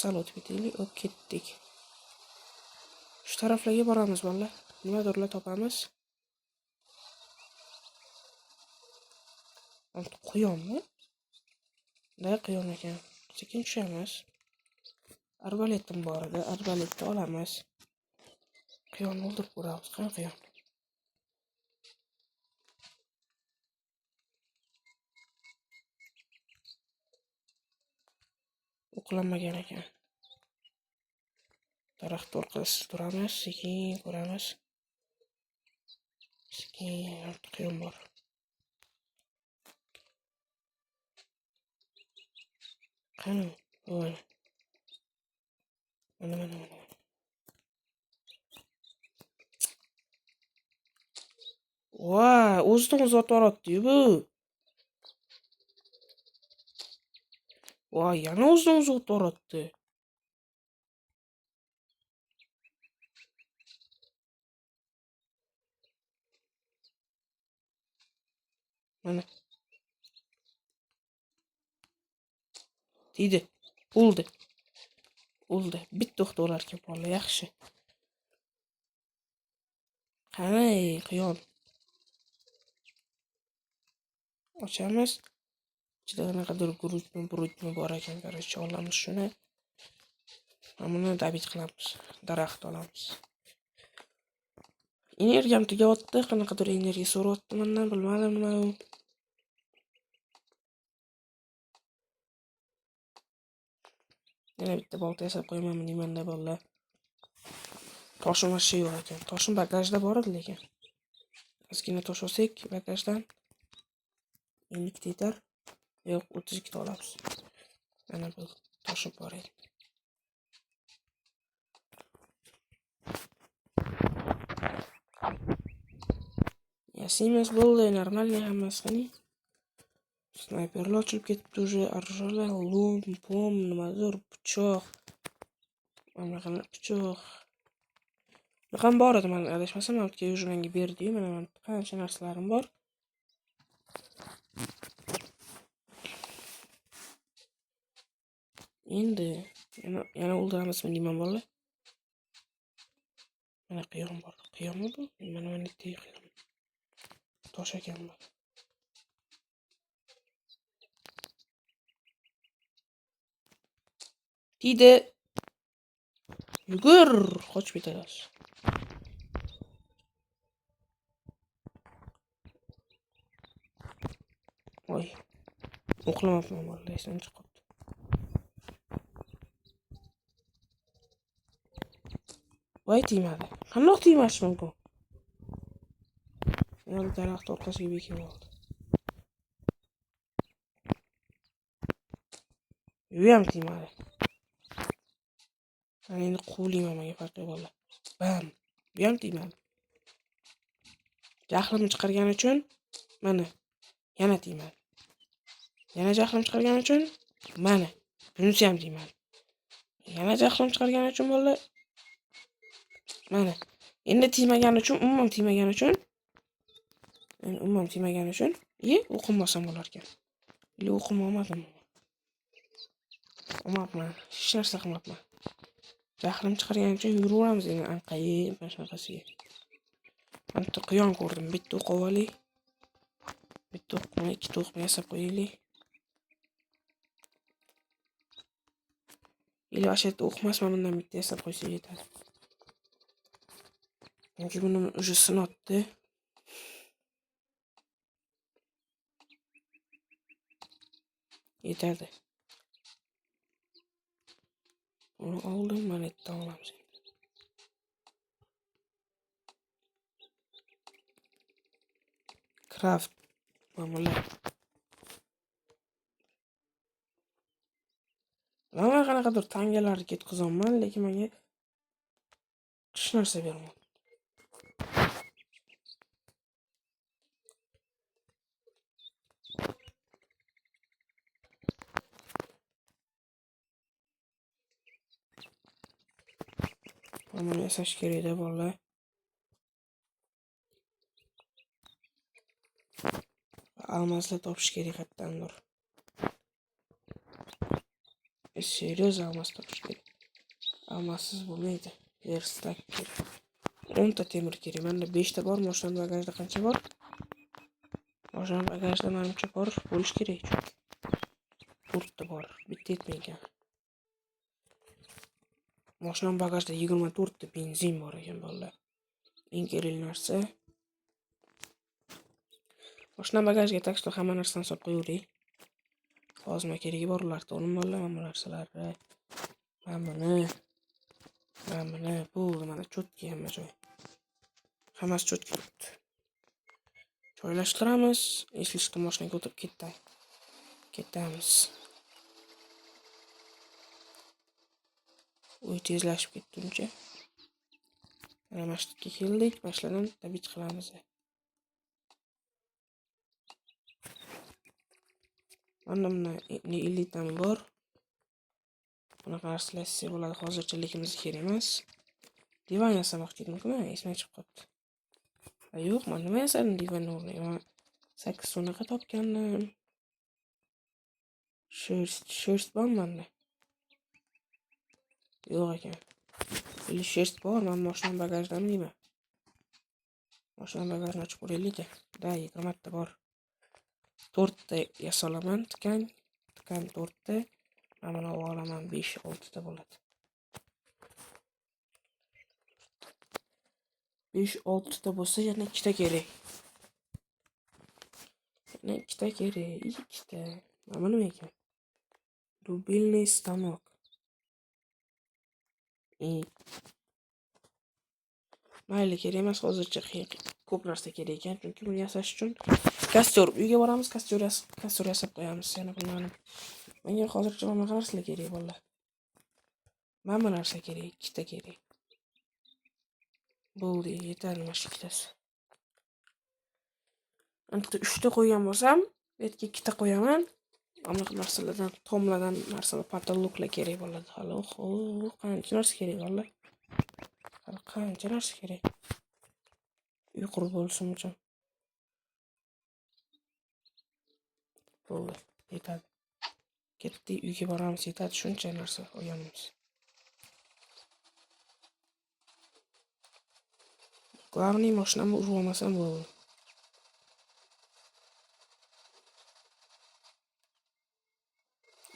Sal o'tib ketaylik, o'p ketdik. Shu taraflarga boramiz, valla. Nimadirlar topamiz. Quyonmi? Da quyon ekan. Sekin tushamiz. Arbaletim bor edi, arbaletni olamiz. Quyonni o'ldirib ko'ramiz. Qani quyon? O'qlanmagan ekan. Daraxt orqasida turamiz, sekin ko'ramiz. Sekin quyon bor. Qani? Mana. Mana mana mana. Voy, o'zidan o'zi otib yuboribdi-yu bu. Voy, yana o'zidan o'zi otib yuboribdi. Mana. Tegdi. O'ldi. O'ldi. Bitta o'qda o'lar ekan bolalar, yaxshi. Qani, quyon. Ochamiz. Ichida qanaqadir guruchmi, buruchmi bor ekan, короче, olamiz shuni. Mana buni dabit qilamiz. Daraxt olamiz. Energiyam tugayapti, qanaqadir energiya so'rayapti mendan, bilmadim nima u. Yana bitta bolta yasab qo'yamanmi deymanda bolalar. Toshim vashshe yo'q ekan. Toshim bagajda bor edi lekin. Ozgina tosh olsak bagajdan 50 ta yetar. Yo'q, 32 ta olamiz. Mana bu toshim bor edi. Yasaymiz bo'ldi, normalniy hammasi qani. Snayperlar ochilib ketibdi уже, orужиyalar, lom, pom, nimadir, pichoq. Mana bunaqa pichoq. Bunaqa bor edi, men adashmasam, mana bu yerga уже menga berdi-yu, mana bu qancha narsalarim bor. Endi yana o'ldiramizmi deyman bolalar. Mana quyon bor. Quyonmi bu? Mana mana quyon. Tosh ekan bu. Tegdi. Yugur, qochib ketadi. Voy. O'qlamabman bolalar, esdan chiqib qoldi. Voy, tegmadi. Qandoq tegmashi mumkin? Ayol daraxt orqasiga bekib oldi. U ham tegmadi. Mana endi quvlayman menga farqi yo'q bolalar. Bam. Bu ham tegmadi. Jahlimni chiqargani uchun mana yana tegmadi. Yana jahlim chiqargani uchun mana bunisi ham tegmadi. Yana jahlim chiqargani uchun bolalar mana endi tegmagani uchun, umuman tegmagani uchun, endi umuman tegmagani uchun, o'qim olsam bo'lar ekan. Ili o'qim olmadim. Olmabman, hech narsa qilmabman. Jahlim chiqargani uchun yuraveramiz endi anqayib mana shunaqasiga. Mana bitta quyon ko'rdim, bitta o'q olaylik. Bitta o'qni, ikkita o'qni yasab qo'yaylik. Ili o'sha yerda o'qmas, mana bundan bitta yasab qo'ysak yetadi. Chunki buni уже sinotdi. Yetadi. Buni oldim, mana yerdan olamiz endi. Craft. Mana bular. Bilaman qanaqadir tangalarni ketkazyapman, lekin menga hech narsa bermadi. Buni yasash kerak-da bolalar. Almazlar topish kerak qayerdandir. Serios almaz topish kerak. Almazsiz bo'lmaydi. Verstak kerak. 10 ta temir kerak. Menda 5 ta bor, mashinam bagajida qancha bor? Mashinam bagajida menimcha bor, bo'lish kerak chunki. 4 ta bor, bitta yetmaygan. Mashinam bagajida 24 ta benzin bor ekan bolalar. Eng kerakli narsa. Mashinam bagajiga так что hamma narsani solib qo'yavering. Hozir nima keragi bor ular to'g'rimi bolalar? Mana bu narsalarni, mana buni, mana buni, bo'ldi, mana cho'tki hamma joy. Hammasi cho'tki turibdi. Joylashtiramiz, eslishda mashinaga o'tirib ketamiz. Uy tezlashib ketdi uncha. Mana mana shu yerga keldik, mashinadan tabit qilamiz. Mana bunda elitam bor. Bunaqa narsalar yasasa bo'ladi, hozircha lekin bizga kerak emas. Divan yasamoqchi edim-ku, men esimdan chiqib qolibdi. Yo'q, men nima yasadim divanni o'rniga? Men 8 unaqa topgandim. Sherst bormi menda? Yo'q ekan. Или sherst bor, men mashinam bagajidami deyman. Mashinam bagajini ochib ko'raylik-da. Da, 20 ta bor. 4 ta yasolaman, tikan 4 ta. Mana buni olaman 5-6 ta bo'ladi. 5-6 ta bo'lsa yana 2 ta kerak. Yana 2 ta kerak, 2 ta. Mana bu nima ekan? Дубильный станок. Mayli, kerak emas hozircha, ko'p narsa kerak ekan, chunki buni yasash uchun kostyor, uyga boramiz, kostyor yasab qo'yamiz yana bundan. Menga hozircha mana bunaqa narsalar kerak bolalar. Mana bu narsa kerak, 2 ta kerak. Bo'ldi, yetadi mana shu ikkitasi. Endi 3 ta qo'ygan bo'lsam, bu yerga 2 ta qo'yaman. Mana bunaqa narsalardan, tomlardan narsalar, patologlar kerak bo'ladi hali. Oho, qancha narsa kerak bolalar. Hali qancha narsa kerak. Uy qurib bo'lishim uchun. Bo'ldi, yetadi. Ketdik, uyga boramiz, yetadi shuncha narsa olganmiz. Главный mashinamni urib olmasam bo'ldi.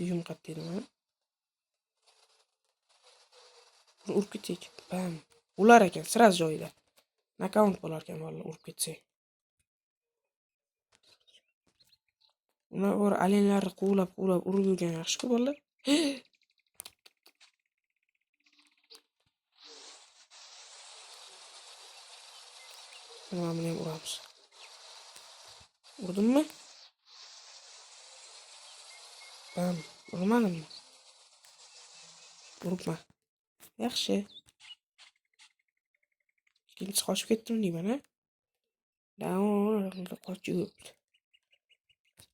Uyim qayerda edi mana? Buni urib ketsak, bam. Ular ekan, sraz joyida. Nokaut bo'lar ekan bolalar urib ketsak. Undan ko'ra alenlarni quvlab-quvlab urib yurgan yaxshi-ku bolalar. Mana buni ham uramiz. Urdimmi? Bam, urmadimmi? Uribman. Yaxshi. Ikkinchisi qochib ketdim deyman, a? Qochib yuribdi.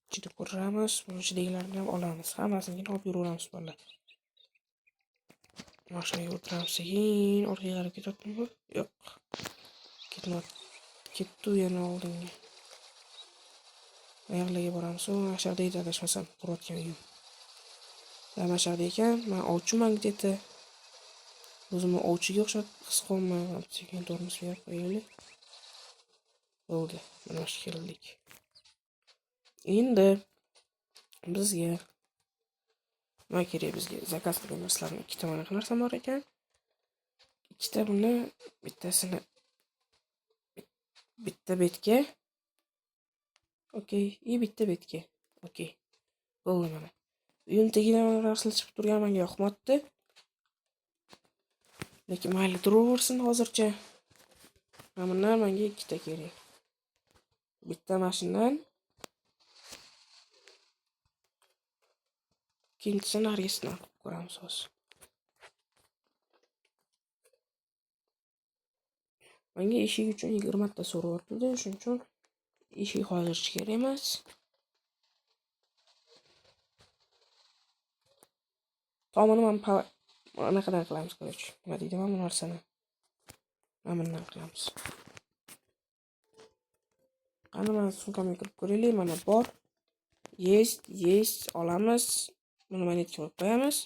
Ichida ko'ramiz, buni ichidagilarni ham olamiz. Hammasini olib yuraveramiz bolalar. Mashinaga o'tiramiz sekin, orqaga qarab ketyaptimi? Yo'q. Ketmadi. Ketdi u yana oldinga. Oyoqlarga boramiz. U mana shu yoqda edi, adashmasam, qurayotgan uyim. Mana shu yoqda ekan. Men ovchiman где-то. O'zimni ovchiga o'xshab his qilyapman. Sekin tormoz berib qo'yaylik. Bo'ldi. Mana shu keldik. Endi bizga nima kerak? Bizga zakaz qilgan narsalarni 2 ta mana narsam bor ekan. 2 ta buni bittasini bitta betga. Okey, i bitta betga. Okey. Bo'ldi mana. Uyim tagida mana narsalar chiqib turgan menga yoqmabdi. Lekin mayli turaversin hozircha. Mana bundan menga 2 ta kerak. Bitta mashinadan ikkinchisini narigisidan qilib Qilib ko'ramiz hozir. Menga eshik uchun 20 ta so'rayapti-da, shuning uchun eshik hozircha kerak emas. Tomini men anaqadan qilamiz, короче. Nima deydi mana bu narsani? Mana bundan qilamiz. Qani mana sumkamga kirib ko'raylik, mana bor. Есть, есть, olamiz. Buni monetga qo'yib qo'yamiz.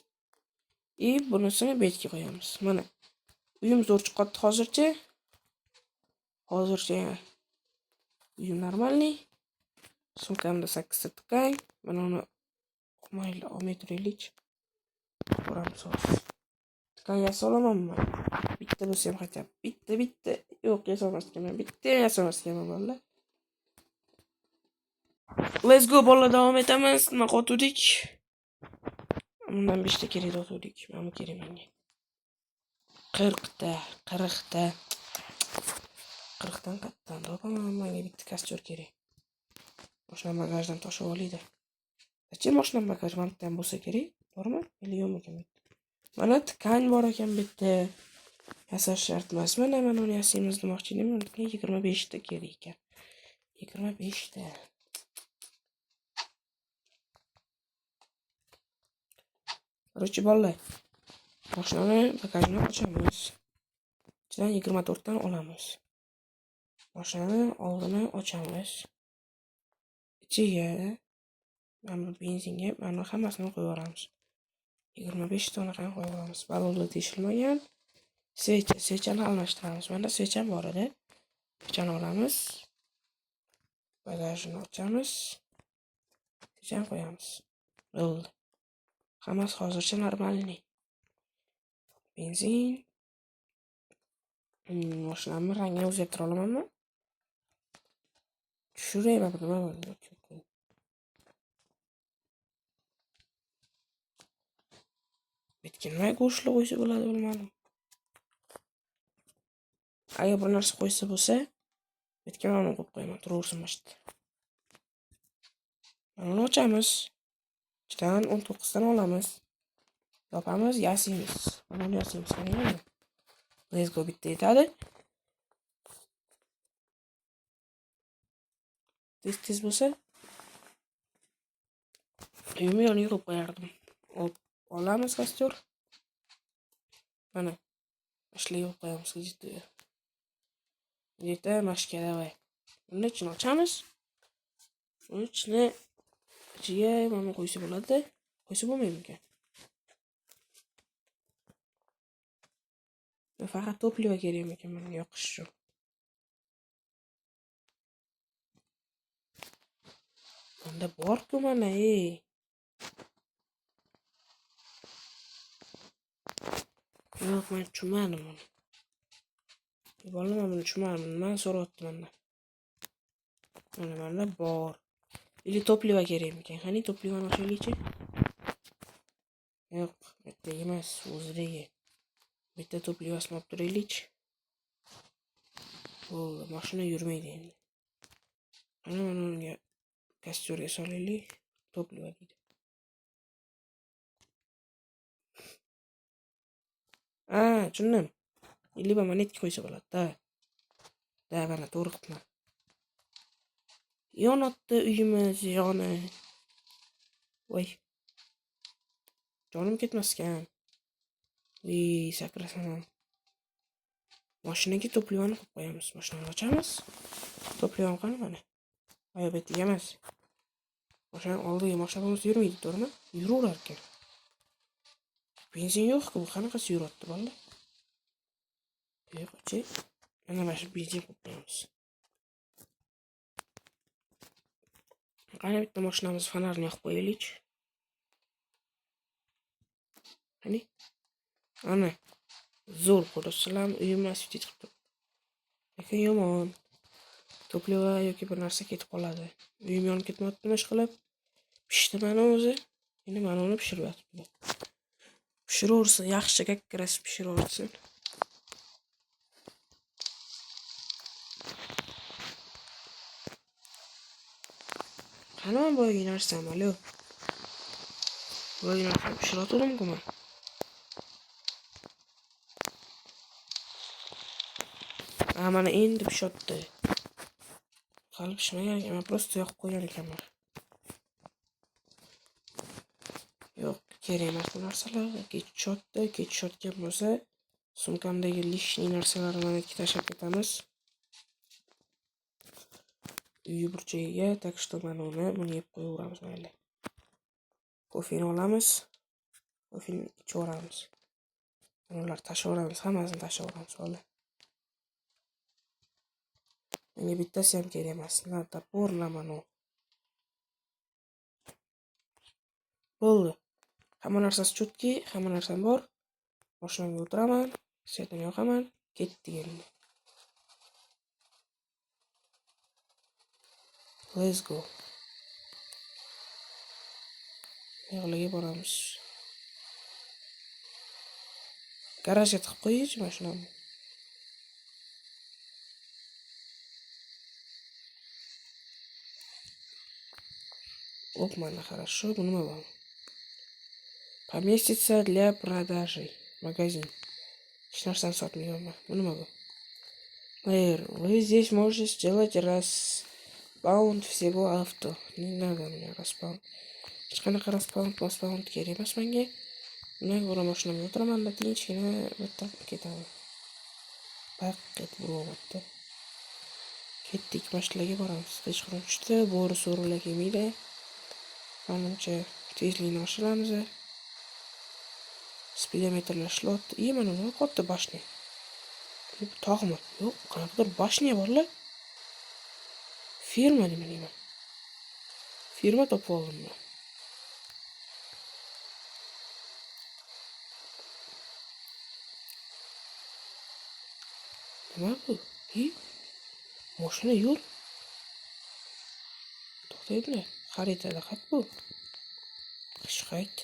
И bunisini betga qo'yamiz. Mana uyim zo'r chiqyapti hozircha. Hozircha uyim normalniy. Sumkamda 8 ta tkang. Mana uni mayli olmay turaylik. Ko'ramiz hozir. Tkang yasa olamanmi? Bitta bo'lsa ham хотя bitta bitta yo'q yasamas ekanman. Bitta ham yasamas ekanman bolalar. Let's go bolalar, davom etamiz. Nima qotuvdik? Bundan 5 ta kerak otuvdik. Mana bu kerak menga. 40 ta, 40 ta. 40 dan qayerdan topaman? Menga bitta kostyor kerak. Mashina bagajdan toshib olaydi. Zачем mashina bagaj mana bitta ham bo'lsa kerak, to'g'rimi? Или yo'qmikan bu yerda? Mana tkань bor ekan bu yerda. Yasash shart emas. Mana mana uni yasaymiz demoqchi edim. Unga 25 ta kerak ekan. 25 ta. Короче, bolalar, mashinani bagajini ochamiz. Ichidan 24 dan olamiz. Mashinani oldini ochamiz. Ichiga mana bu benzinga mana hammasini qo'yib yuboramiz. 25 ta unaqani qo'yib yuboramiz. Ballonlar teshilmagan. Svecha, svechani almashtiramiz. Mana svecham bor edi. Svechani olamiz. Bagajini ochamiz. Svechani qo'yamiz. Bo'ldi. Hammasi hozircha normalniy. Benzin. Mashinamni rangini o'zgartira olamanmi? Tushiraymi nima bo'ldi? Bitga nima go'shtli qo'ysa bo'ladi bilmadim. Agar bir narsa qo'ysa bo'lsa, bitga mana buni qo'yib qo'yaman, turaversin mana shu yerda. Mana buni ochamiz. Ichidan 19 dan olamiz. Yopamiz, yasaymiz. Mana buni yasaymiz, qaranglar. Let's go, bitta yetadi. Tez-tez bo'lsa uyimni yoniga qo'yib qo'yardim. Hop, olamiz kostyor. Mana ishlarga qo'yib qo'yamiz где-то. Где-то mashka давай. Buni ichini ochamiz. Buni ichini ichiga mana qo'ysa bo'ladi. Qo'ysa bo'lmaydimikan? Faqat toplivo kerakmikan mana yoqish uchun. Bunda bor-ku mana, ey. Yo'q, men tushunmadim buni. Bolalar, men buni tushunmadim. Nimani so'rayapti mendan? Mana menda bor. Или toplivo kerakmikan? Qani toplivoni ochaylikchi? Yo'q, bu yerda emas, o'zidagi. Bitta toplivosini olib turaylikchi. Bo'ldi, mashina yurmaydi endi. Mana mana unga kostyorga solaylik. Toplivo deydi. Ha, tushundim. Либо monetка qo'ysa bo'ladi-da. Da, mana to'g'ri qilibman. Yonatdi uyimiz yoni. Voy. Jonim ketmaskan. Voy, sakrasam ham. Mashinaga toplivoni qo'yib qo'yamiz. Mashinani ochamiz. Toplivoni qani mana. Ay, bu yerga emas. Mashina oldiga mashina bo'lmasa yurmaydi, to'g'rimi? Yuraverar ekan. Benzin yo'q-ku, bu qanaqasi yuryapti bolalar? Yo'q-chi. Mana mana shu benzin qo'yib qo'yamiz. Qani bitta mashinamiz fonarini yoqib qo'yaylik. Qani? Ana. Zo'r ko'rasizlarmi? Uyim осветить qilib turibdi. Lekin yomon. Toplivo yoki bir narsa ketib qoladi. Uyim yonib ketmayaptimi ishqilib? Pishdi mana o'zi. Endi mana uni pishirib yotibdi. Pishiraversin, yaxshi kakkarasi pishiraversin. Qani boyagi narsam, alo. Voy, narsa pishiratuvdim-ku man. Ha, mana endi pishyapti. Hali pishmagan ekan, men просто yoqib qo'ygan ekanman. Yo'q, kerak emas bu narsalar. Kech tushotdi, kech tushayotgan bo'lsa, sumkamdagi lishniy narsalarni mana yerga tashlab ketamiz. Uy burchagiga, tak что mana uni, buni yeb qo'yaveramiz mayli. Kofeni olamiz. Kofeni ichaveramiz. Ular tashlaveramiz, hammasini tashlaveramiz hozir. Menga bittasi ham kerak emas. Na topor, na mana. Bo'ldi. Hamma narsasi chutki, hamma narsam bor. Mashinamga o'tiraman, svetini yoqaman, ketdik endi. Let's go. Yog'liga boramiz. Garajga tiqib qo'yaychi mashinamni. Оп, mana хорошо, bu nima bu? Поместится для продажи. Магазин. Hech narsani sotmayman. Bu nima bu? Мэр, вы здесь можете сделать распаунд всего авто. Не надо мне распаунд. Hech qanaqa распаунд, распаунд kerak emas menga. Undan ko'ra mashinamga o'tiraman-da, tinchgina bitta ketaman. Baq etib uryapti. Ketdik, mashinaga boramiz. Kechqurun tushdi, bo'ri so'rilar kelmaydi. Manimcha tezlikni oshiramiz. Spidometrlar ishlayapti. I, mana nima katta bashня. Bu tog'mi? Yo'q, qanaqadir bashня borlar. Firma nima deyman. Firma topib oldim men. Nima bu? I, mashina yo'l. To'xtaydilar. Xaritada qat bu. Hech qayt.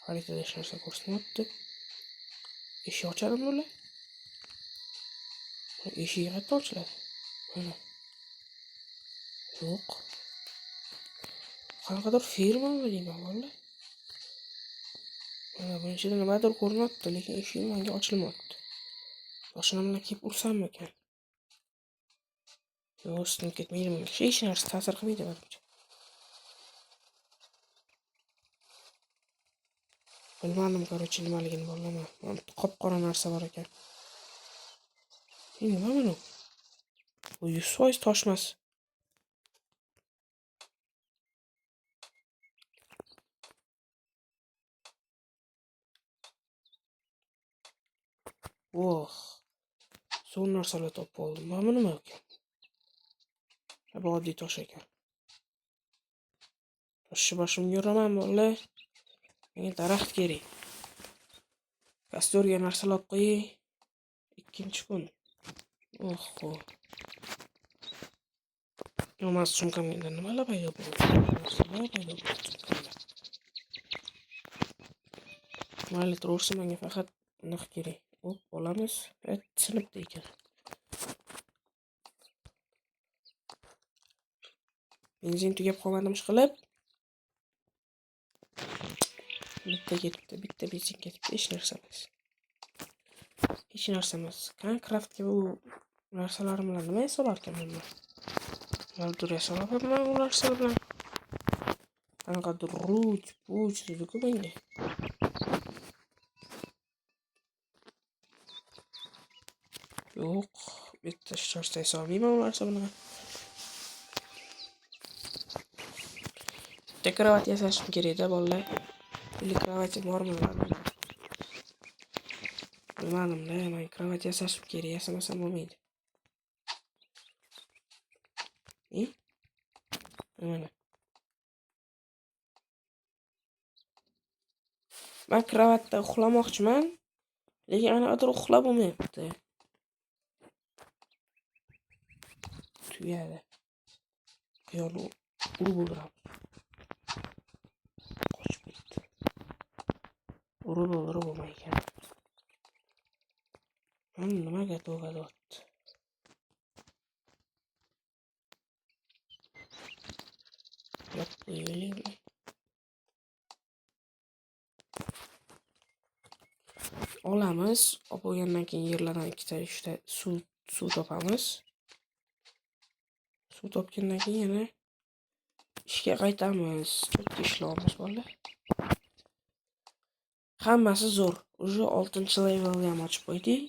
Xaritada hech narsa ko'rsatmayapti. Eshik ochadimi bular? Eshigi qayerda ochiladi? Mana. Yo'q. Qanaqadir firmami deyman vallahi. Mana buning ichida nimadir ko'rinyapti, lekin eshigi menga ochilmayapti. Mashinam bilan kelib ursammikan? Yo'q, sinib ketmaydi bunga. Hech narsa ta'sir qilmaydi menimcha. Bilmadim, короче, nimaligini bolaman. Mana qop-qora narsa bor ekan. Nima buni? Bu 100% toshmas. Voh. Zo'r narsalar topib oldim. Mana bu nima ekan? Bu oddiy tosh ekan. Toshni boshimga uraman, bola. Menga daraxt kerak. Kastorga narsalar olib qo'yay. Ikkinchi kun. Oho. Yo, sumkamga nimalar paydo bo'ldi? Narsalar paydo bo'ldi sumkamda. Mayli, turaversin, menga faqat bunaqa kerak. Hop, olamiz. Sinibdi ekan. Benzin tugab qolmadimi ishqilib? Bitta ketibdi, bitta benzin ketibdi, hech narsa emas. Hech narsa emas. Craftga bu narsalarim bilan nima yasalar ekanman men? Nimadir yasalyapman bu narsalar bilan. Qanaqadir ruch, puch dedi-ku menga. Yo'q, bitta hech narsa yasolmayman bu narsa bilan. Bitta kravat yasashim kerak-da, bolalar. Ili kravatim bormi? Bilmadim-da, men kravat yasashim kerak, yasamasam bo'lmaydi. Mana. Men kravatda uxlamoqchiman, lekin anaqadir uxlab bo'lmayapti. Tugadi. Quyonni urib o'ldiramiz. Qochib ketdi. Urib o'ldirib bo'lmaykan. Mana nimaga to'g'adyapti? Yo'q, qo'yaylikmi? Olamiz, olib bo'lgandan keyin yerlardan 2ta 3ta suv topamiz. Suv topgandan keyin yana ishga qaytamiz. Cho'tka ishlaymiz bolalar. Hammasi zo'r. Уже 6-levelni ham ochib qo'ydik.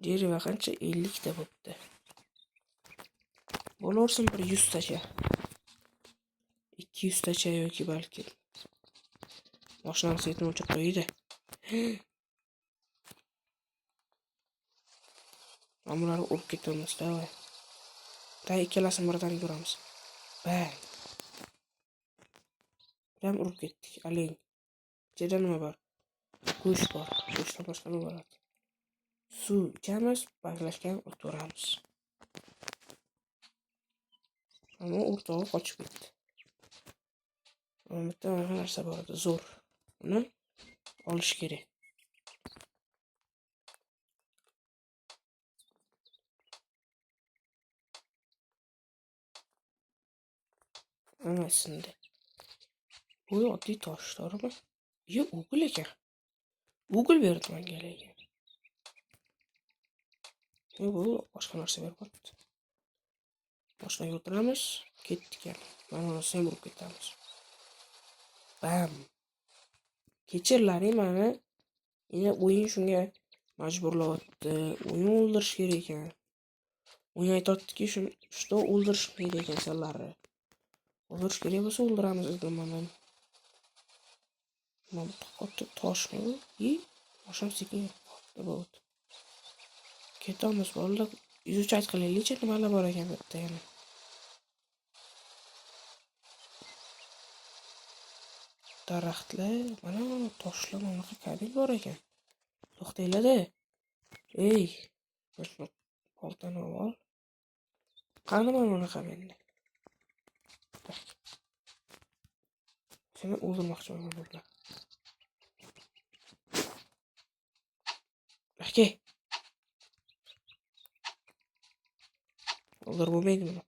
Дерево qancha? 50 ta bo'pti. Bo'laversin bir 100 tacha. 200 tacha yoki balki. Mashinani svetini o'chirib qo'ydi. Mana bularni urib ketamiz, davay. Da ikkalasini birdan ko'ramiz. Bang. Ham urib ketdik. Aling. Ichida nima bor? Go'sht bor. Go'shtdan boshqa nima bor? Suv ichamiz, baklashgan o'tiramiz. Ammo o'rtog'i qochib ketdi. Mana bitta mana narsa bor edi, zo'r. Uni olish kerak. Ana sindi. Bu oddiy tosh, to'g'rimi? Yo'q, Google ekan. Google berdi menga lekin. Yo'q, bu boshqa narsa berib qo'yibdi. Boshqa o'tiramiz, ketdik yana. Mana buni ham urib ketamiz. Bam. Kechirlaring mani. Endi o'yin shunga majburlayapti. O'yin o'ldirish kerak ekan. O'yin aytyaptiki, shuni o'ldirish kerak ekan sizlarni. O'ldirish kerak bo'lsa o'ldiramiz dedim mana. Mana bu katta toshmi bu? I, boshim sekin qotdi bo'ldi. Ketamiz bolalar. Изучать qilaylikchi, nimalar bor ekan bu yerda yana. Daraxtlar, mana toshlar, mana bunaqa kabel bor ekan. To'xtanglar-da. Ey, boshqa boltani ol. Qani mana bunaqa menda. Seni o'ldirmoqchiman bu bilan. Aka. O'ldirib bo'lmaydi buni.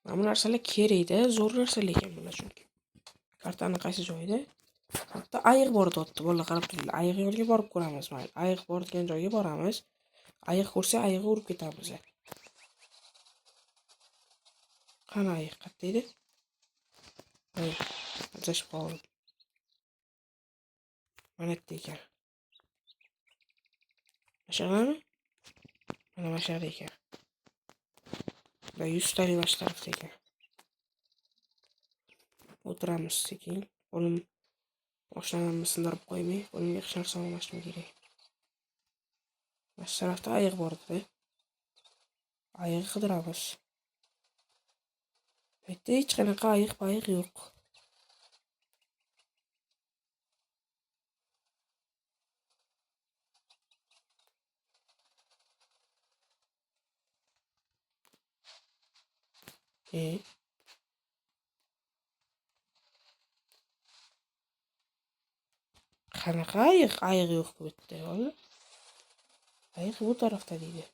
Mana bu narsalar kerakda, zo'r narsalar ekan bular chunki. Kartani qaysi joyida? Hatto ayiq bor deyapti, bolalar qarab turinglar. Ayiq yoniga borib ko'ramiz, mayli. Ayiq bor degan joyga boramiz. Ayiq ko'rsa ayiqqa urib ketamiz. Qani ayiq qayerda edi? Ay, adashib qoldim. Mana yerda ekan. Mana Mana shu yerda ekan. Va 100 talik mana shu tarafda ekan. O'tiramiz sekin. Qo'lim oshnamni sindirib qo'ymay, qo'limga hech narsa olmaslim kerak. Mana shu tarafda ayiq bor edi. Ayiqni qidiramiz. Bu yerda hech qanaqa ayiq-payiq yo'q. Qanaqa ayiq? Ayiq yo'q bu yerda, o'g'lim. Ayiq bu tarafda deydi.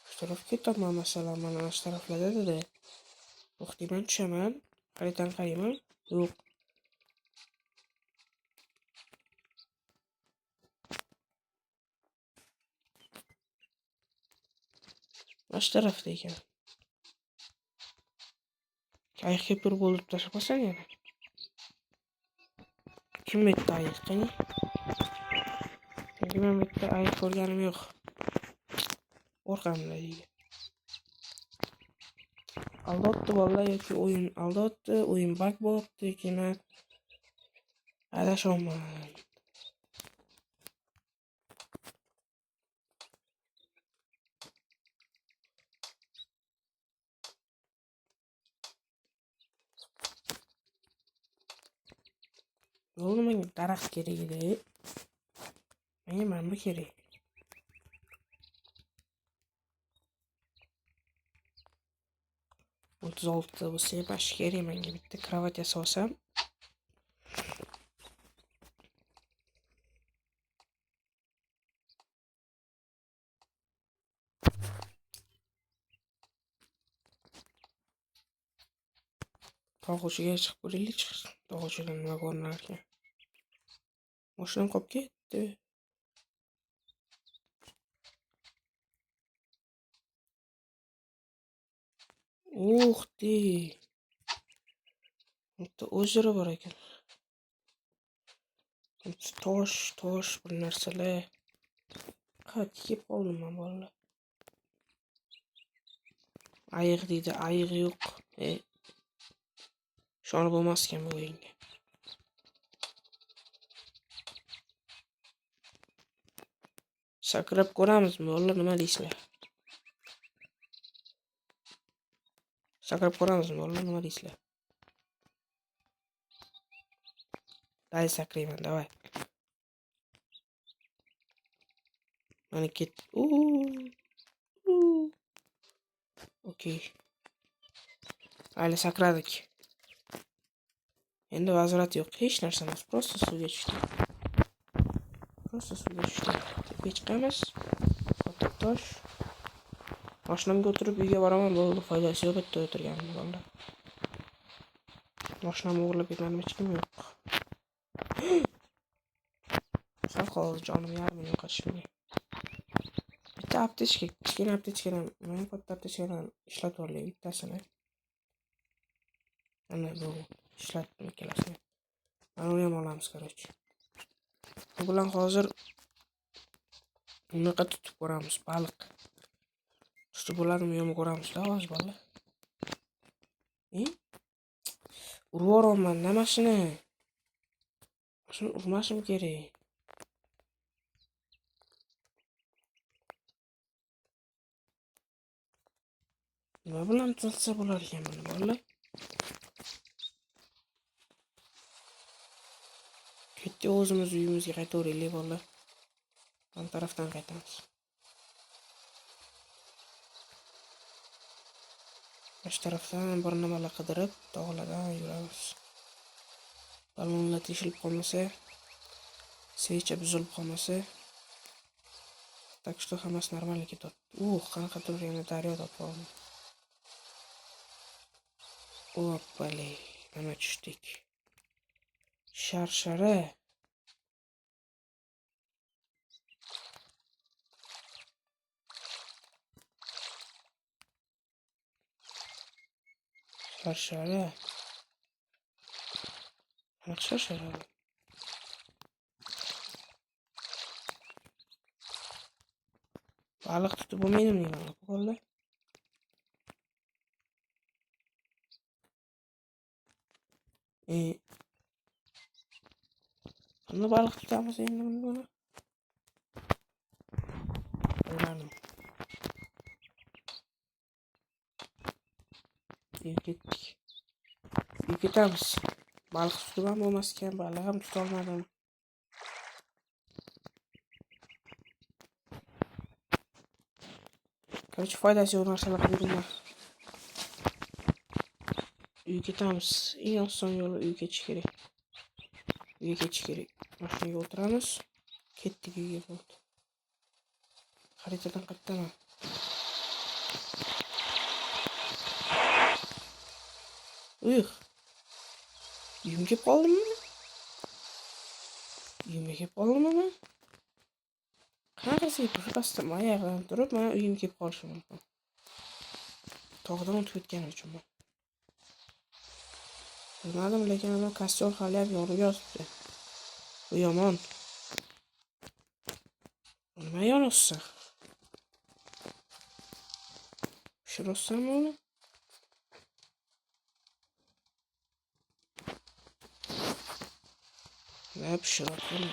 Shu tarafga ketaman, masalan, mana shu taraflarda dedi. To'xtayman, tushaman, xaritani qarayman. Yo'q. Mana shu tarafda ekan. Ayiq kelib turib o'ldirib tashlab qo'ysan yana. Kim aytdi ayiq qani? Chunki men bu yerda ayiq ko'rganim yo'q. Qo'rqaman deydi. Aldatdi bolalar yoki o'yin aldatdi, o'yin bug bo'lyapti yoki men adashyapman. Yo'q, menga daraxt kerak edi. Menga mana bu kerak. 36 bo'lsa ham mana shu kerak menga. Bitta kravat yasab olsam. Tog' uchiga chiqib ko'raylik. Tog' uchidan nima ko'rinar ekan? Mashinam qolib ketdi. Ух ты! Bitta озеро bor ekan. Tosh, tosh bir narsalar. Qayerga kelib qoldim men bolalar? Ayiq deydi, ayiq yo'q. Ishonib bo'lmas ekan bu o'yinga. Sakrab ko'ramizmi bolalar, nima deysizlar? Sakrab ko'ramizmi bolalar, nima deysizlar? Давай sakrayman, давай. Mana ket. Okey. Hali sakradik. Endi vaziyat yo'q, hech narsa emas. Просто suvga tushdik. Просто suvga tushdik. Tepaga chiqamiz. Katta tosh. Mashinamga o'tirib uyga boraman, bo'ldi, foydasi yo'q bitta o'tirganim bolalar. Mashinamni o'g'irlab ketmadim, hech kim yo'q. Sal qoldi, jonim yarmini yo'qotishimga. Bitta aptechka, kichkina aptechkadan, mana katta aptechkadan ishlatib olaylik bittasini. Ana bu ishlatdim ikkalasini. Mana uni ham olamiz, короче. Bu bilan hozir bunaqa tutib ko'ramiz, baliq. Tutib bo'ladimi yo'qmi ko'ramiz-da hozir bolalar. Urib yuboraman mashina. Shuni urmashim kerak. Nima bilan tutsa bo'lar ekan buni bolalar? Ketdik o'zimiz uyimizga qaytaveraylik bolalar. Ham tarafdan qaytamiz. Shu tarafdan bir nimalar qidirib, tog'lardan yuramiz. Ballonlar teshilib qolmasa, svecha buzilib qolmasa, так что hammasi normal ketyapti. Qanaqadir yana daryo topib oldim. Oppali, mana tushdik. Sharshara. Sharshara. Qanaqa sharshara bu? Baliq tutib bo'lmaydimi deyman, bolalar? Qanday baliq tutamiz endi buni? Bilmadim. Uyga ketdik. Uyga ketamiz. Baliq tutib ham bo'lmas ekan, baliq ham tuta olmadim. Короче, foydasi yo'q narsalar qilib yuribman. Uyga ketamiz. Eng oson yo'li uyga ketish kerak. Uyga ketish kerak. Mashinaga o'tiramiz. Ketdik uyga bo'ldi. Xaritadan qaytaman. Uyh. Uyimga kelib qoldimmi? Uyimga kelib qoldimmi men? Qanaqasiga birpasda oyog'idan turib, mana uyimga kelib qolishim mumkin. Tog'dan o'tib ketganim uchun bu. Bilmadim, lekin ana kostyor hali ham yonib yotibdi. Bu yomon. Nima yonibsan? Pishiryapsanmi uni? Va pishiryapman.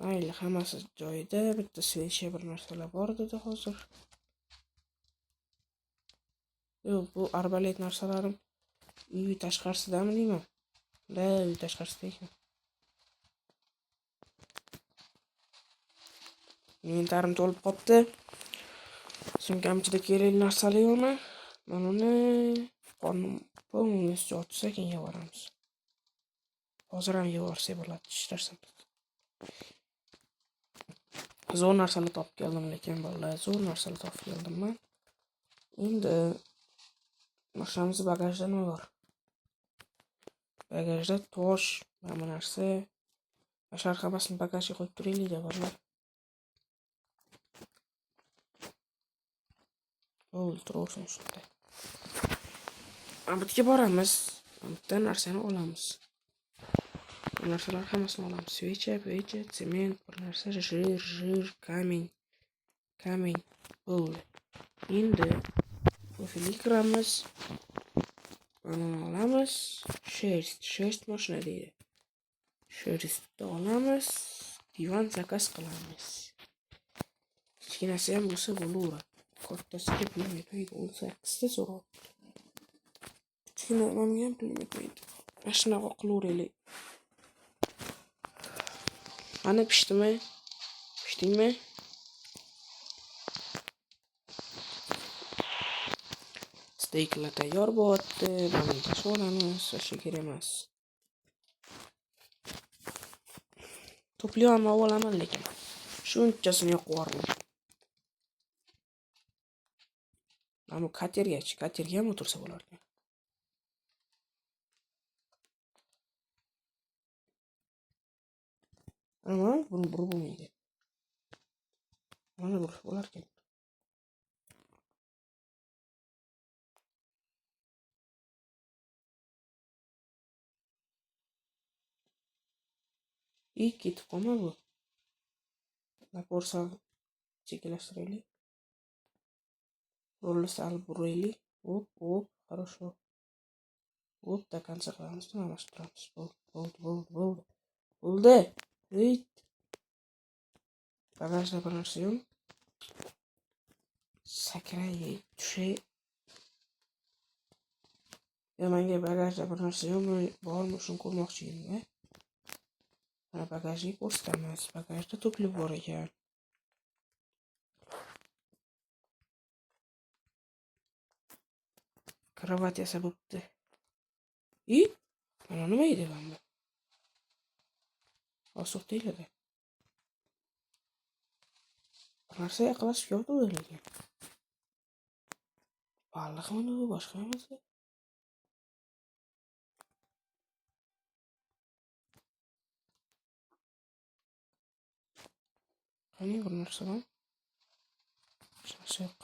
Mayli, hammasi joyida. Bitta svecha bir narsalar bor dedi hozir. Yo'q, bu arbalet narsalarim uy tashqarisidami deyman? Da, uy tashqarisida ekan. Inventarim to'lib qopti. Sumkam ichida kerakli narsalar yo'qmi? Mana uni qornim полностью ochsa keyin yevoramiz. Hozir ham yevorsak bo'ladi, ishlarsam. Zo'r narsalar topib keldim lekin bolalar, zo'r narsalar topib keldim men. Endi Mashinamiz bagajda nima bor? Bagajda tosh, mana bu narsa. Shular hammasini bagajga qo'yib turaylik-da, bolalar. Bo'ldi, turaversin shunda. Mana bu yerga boramiz. Mana bu yerdan narsani olamiz. Bu narsalar hammasini olamiz. Svecha, pecha, sement, bir narsa, jir, kamen. Kamen. Bo'ldi. Endi profilga kiramiz. Mana olamiz. Sherst mashina deydi. Sherstni olamiz. Divan zakaz qilamiz. Kichkinasi ham bo'lsa bo'laveradi. Kattasiga pulim yetmaydi. 18 ta so'rabdi. Kichkina odamga ham pulim yetmaydi. Mana shunaqa qilaveraylik. Qani pishdimi? Pishdingmi? Steyklar tayyor bo'lyapti. Mana buni tashlab olamiz. O'sha kerak emas. To'playman, olaman lekin. Shunchasini yoqib yubordim. Mana bu katergachi, katerga ham o'tirsa bo'lar ekan. Ama buni burib bo'lmaydi. Mana burib bo'lar ekan. İyi ketib qolma bu. Napor sal sekinlashtiraylik. Rulni sal buraylik. Hop, hop, хорошо. Hop, до конца qilamiz, almashtiramiz. Bo'ldi, bo'ldi, bo'ldi, bo'ldi. Bo'ldi. Heyt. Bagajda bir narsa yo'q. Sakray, tushay. Yo, menga bagajda bir narsa yo'qmi, bormi, shuni ko'rmoqchi edim. Mana bagajni ko'rsatamiz. Bagajda to'plab bor ekan. Kravat yasab bo'pti. I, mana nima edi mana bu? Osuq deyiladi. Bir narsa yaqinlashib kelyapti lekin. Baliqmi bu, boshqa nimasi? Qani bir narsa bor? Hech narsa yo'q.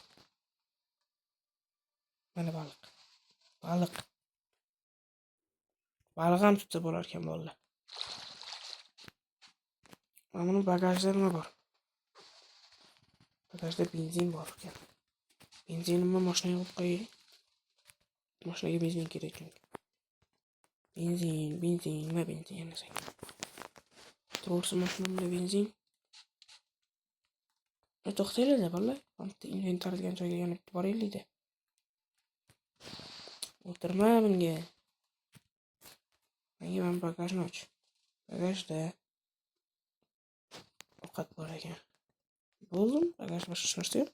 Mana baliq. Baliq. Baliq ham tutsa bo'lar ekan bolalar. Mana buni bagajda nima bor? Bagajda benzin bor ekan. Benzinimni mashinaga qo'yib qo'yay. Mashinaga benzin kerak chunki. Benzin, benzin, nima benzin yana senga? To'g'risi mashinamda benzin. To'xtanglar-da bolalar. Bitta inventar degan joyga yana bitta boraylik-da. O'tirma bunga. Menga mana bagajni och. Bagajda ovqat bor ekan. Bo'ldim, bagaj boshqa narsa yo'q.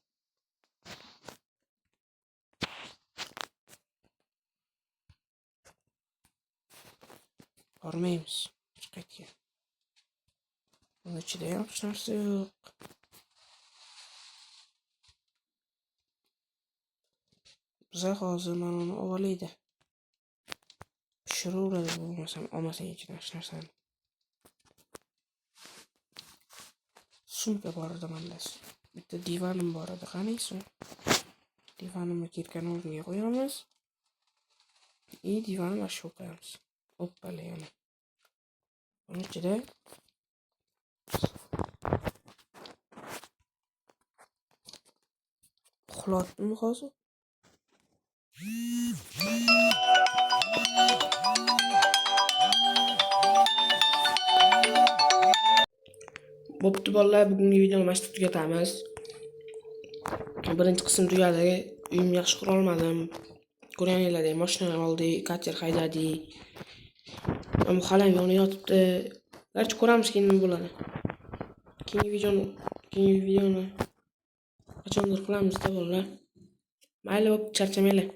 Bormaymiz hech qayerga. Buni ichida ham hech narsa yo'q. Biza hozir mana uni olaydi. Pishiraveradi bo'lmasam, olmasang ichidan hech narsani. Sumka bor edi menda. Bitta divanim bor edi. Qani sum? Divanimni kirkani o'rniga qo'yamiz. I divanni mana shu qo'yamiz. Hoppala yana. Buni ichida uxlatdimmi hozir? Bo'pti bolalar, bugungi videoni mana shu yerda tugatamiz. Birinchi qism tugadi. Uyimni yaxshi qura olmadim. Ko'rganinglardek mashina oldik, kater haydadik. Ammo hali ham yonib yotibdi. Garchi ko'ramiz keyin nima bo'ladi. Keyingi videoni qachondir qilamiz-da bolalar. Mayli, bo'pti, charchamanglar.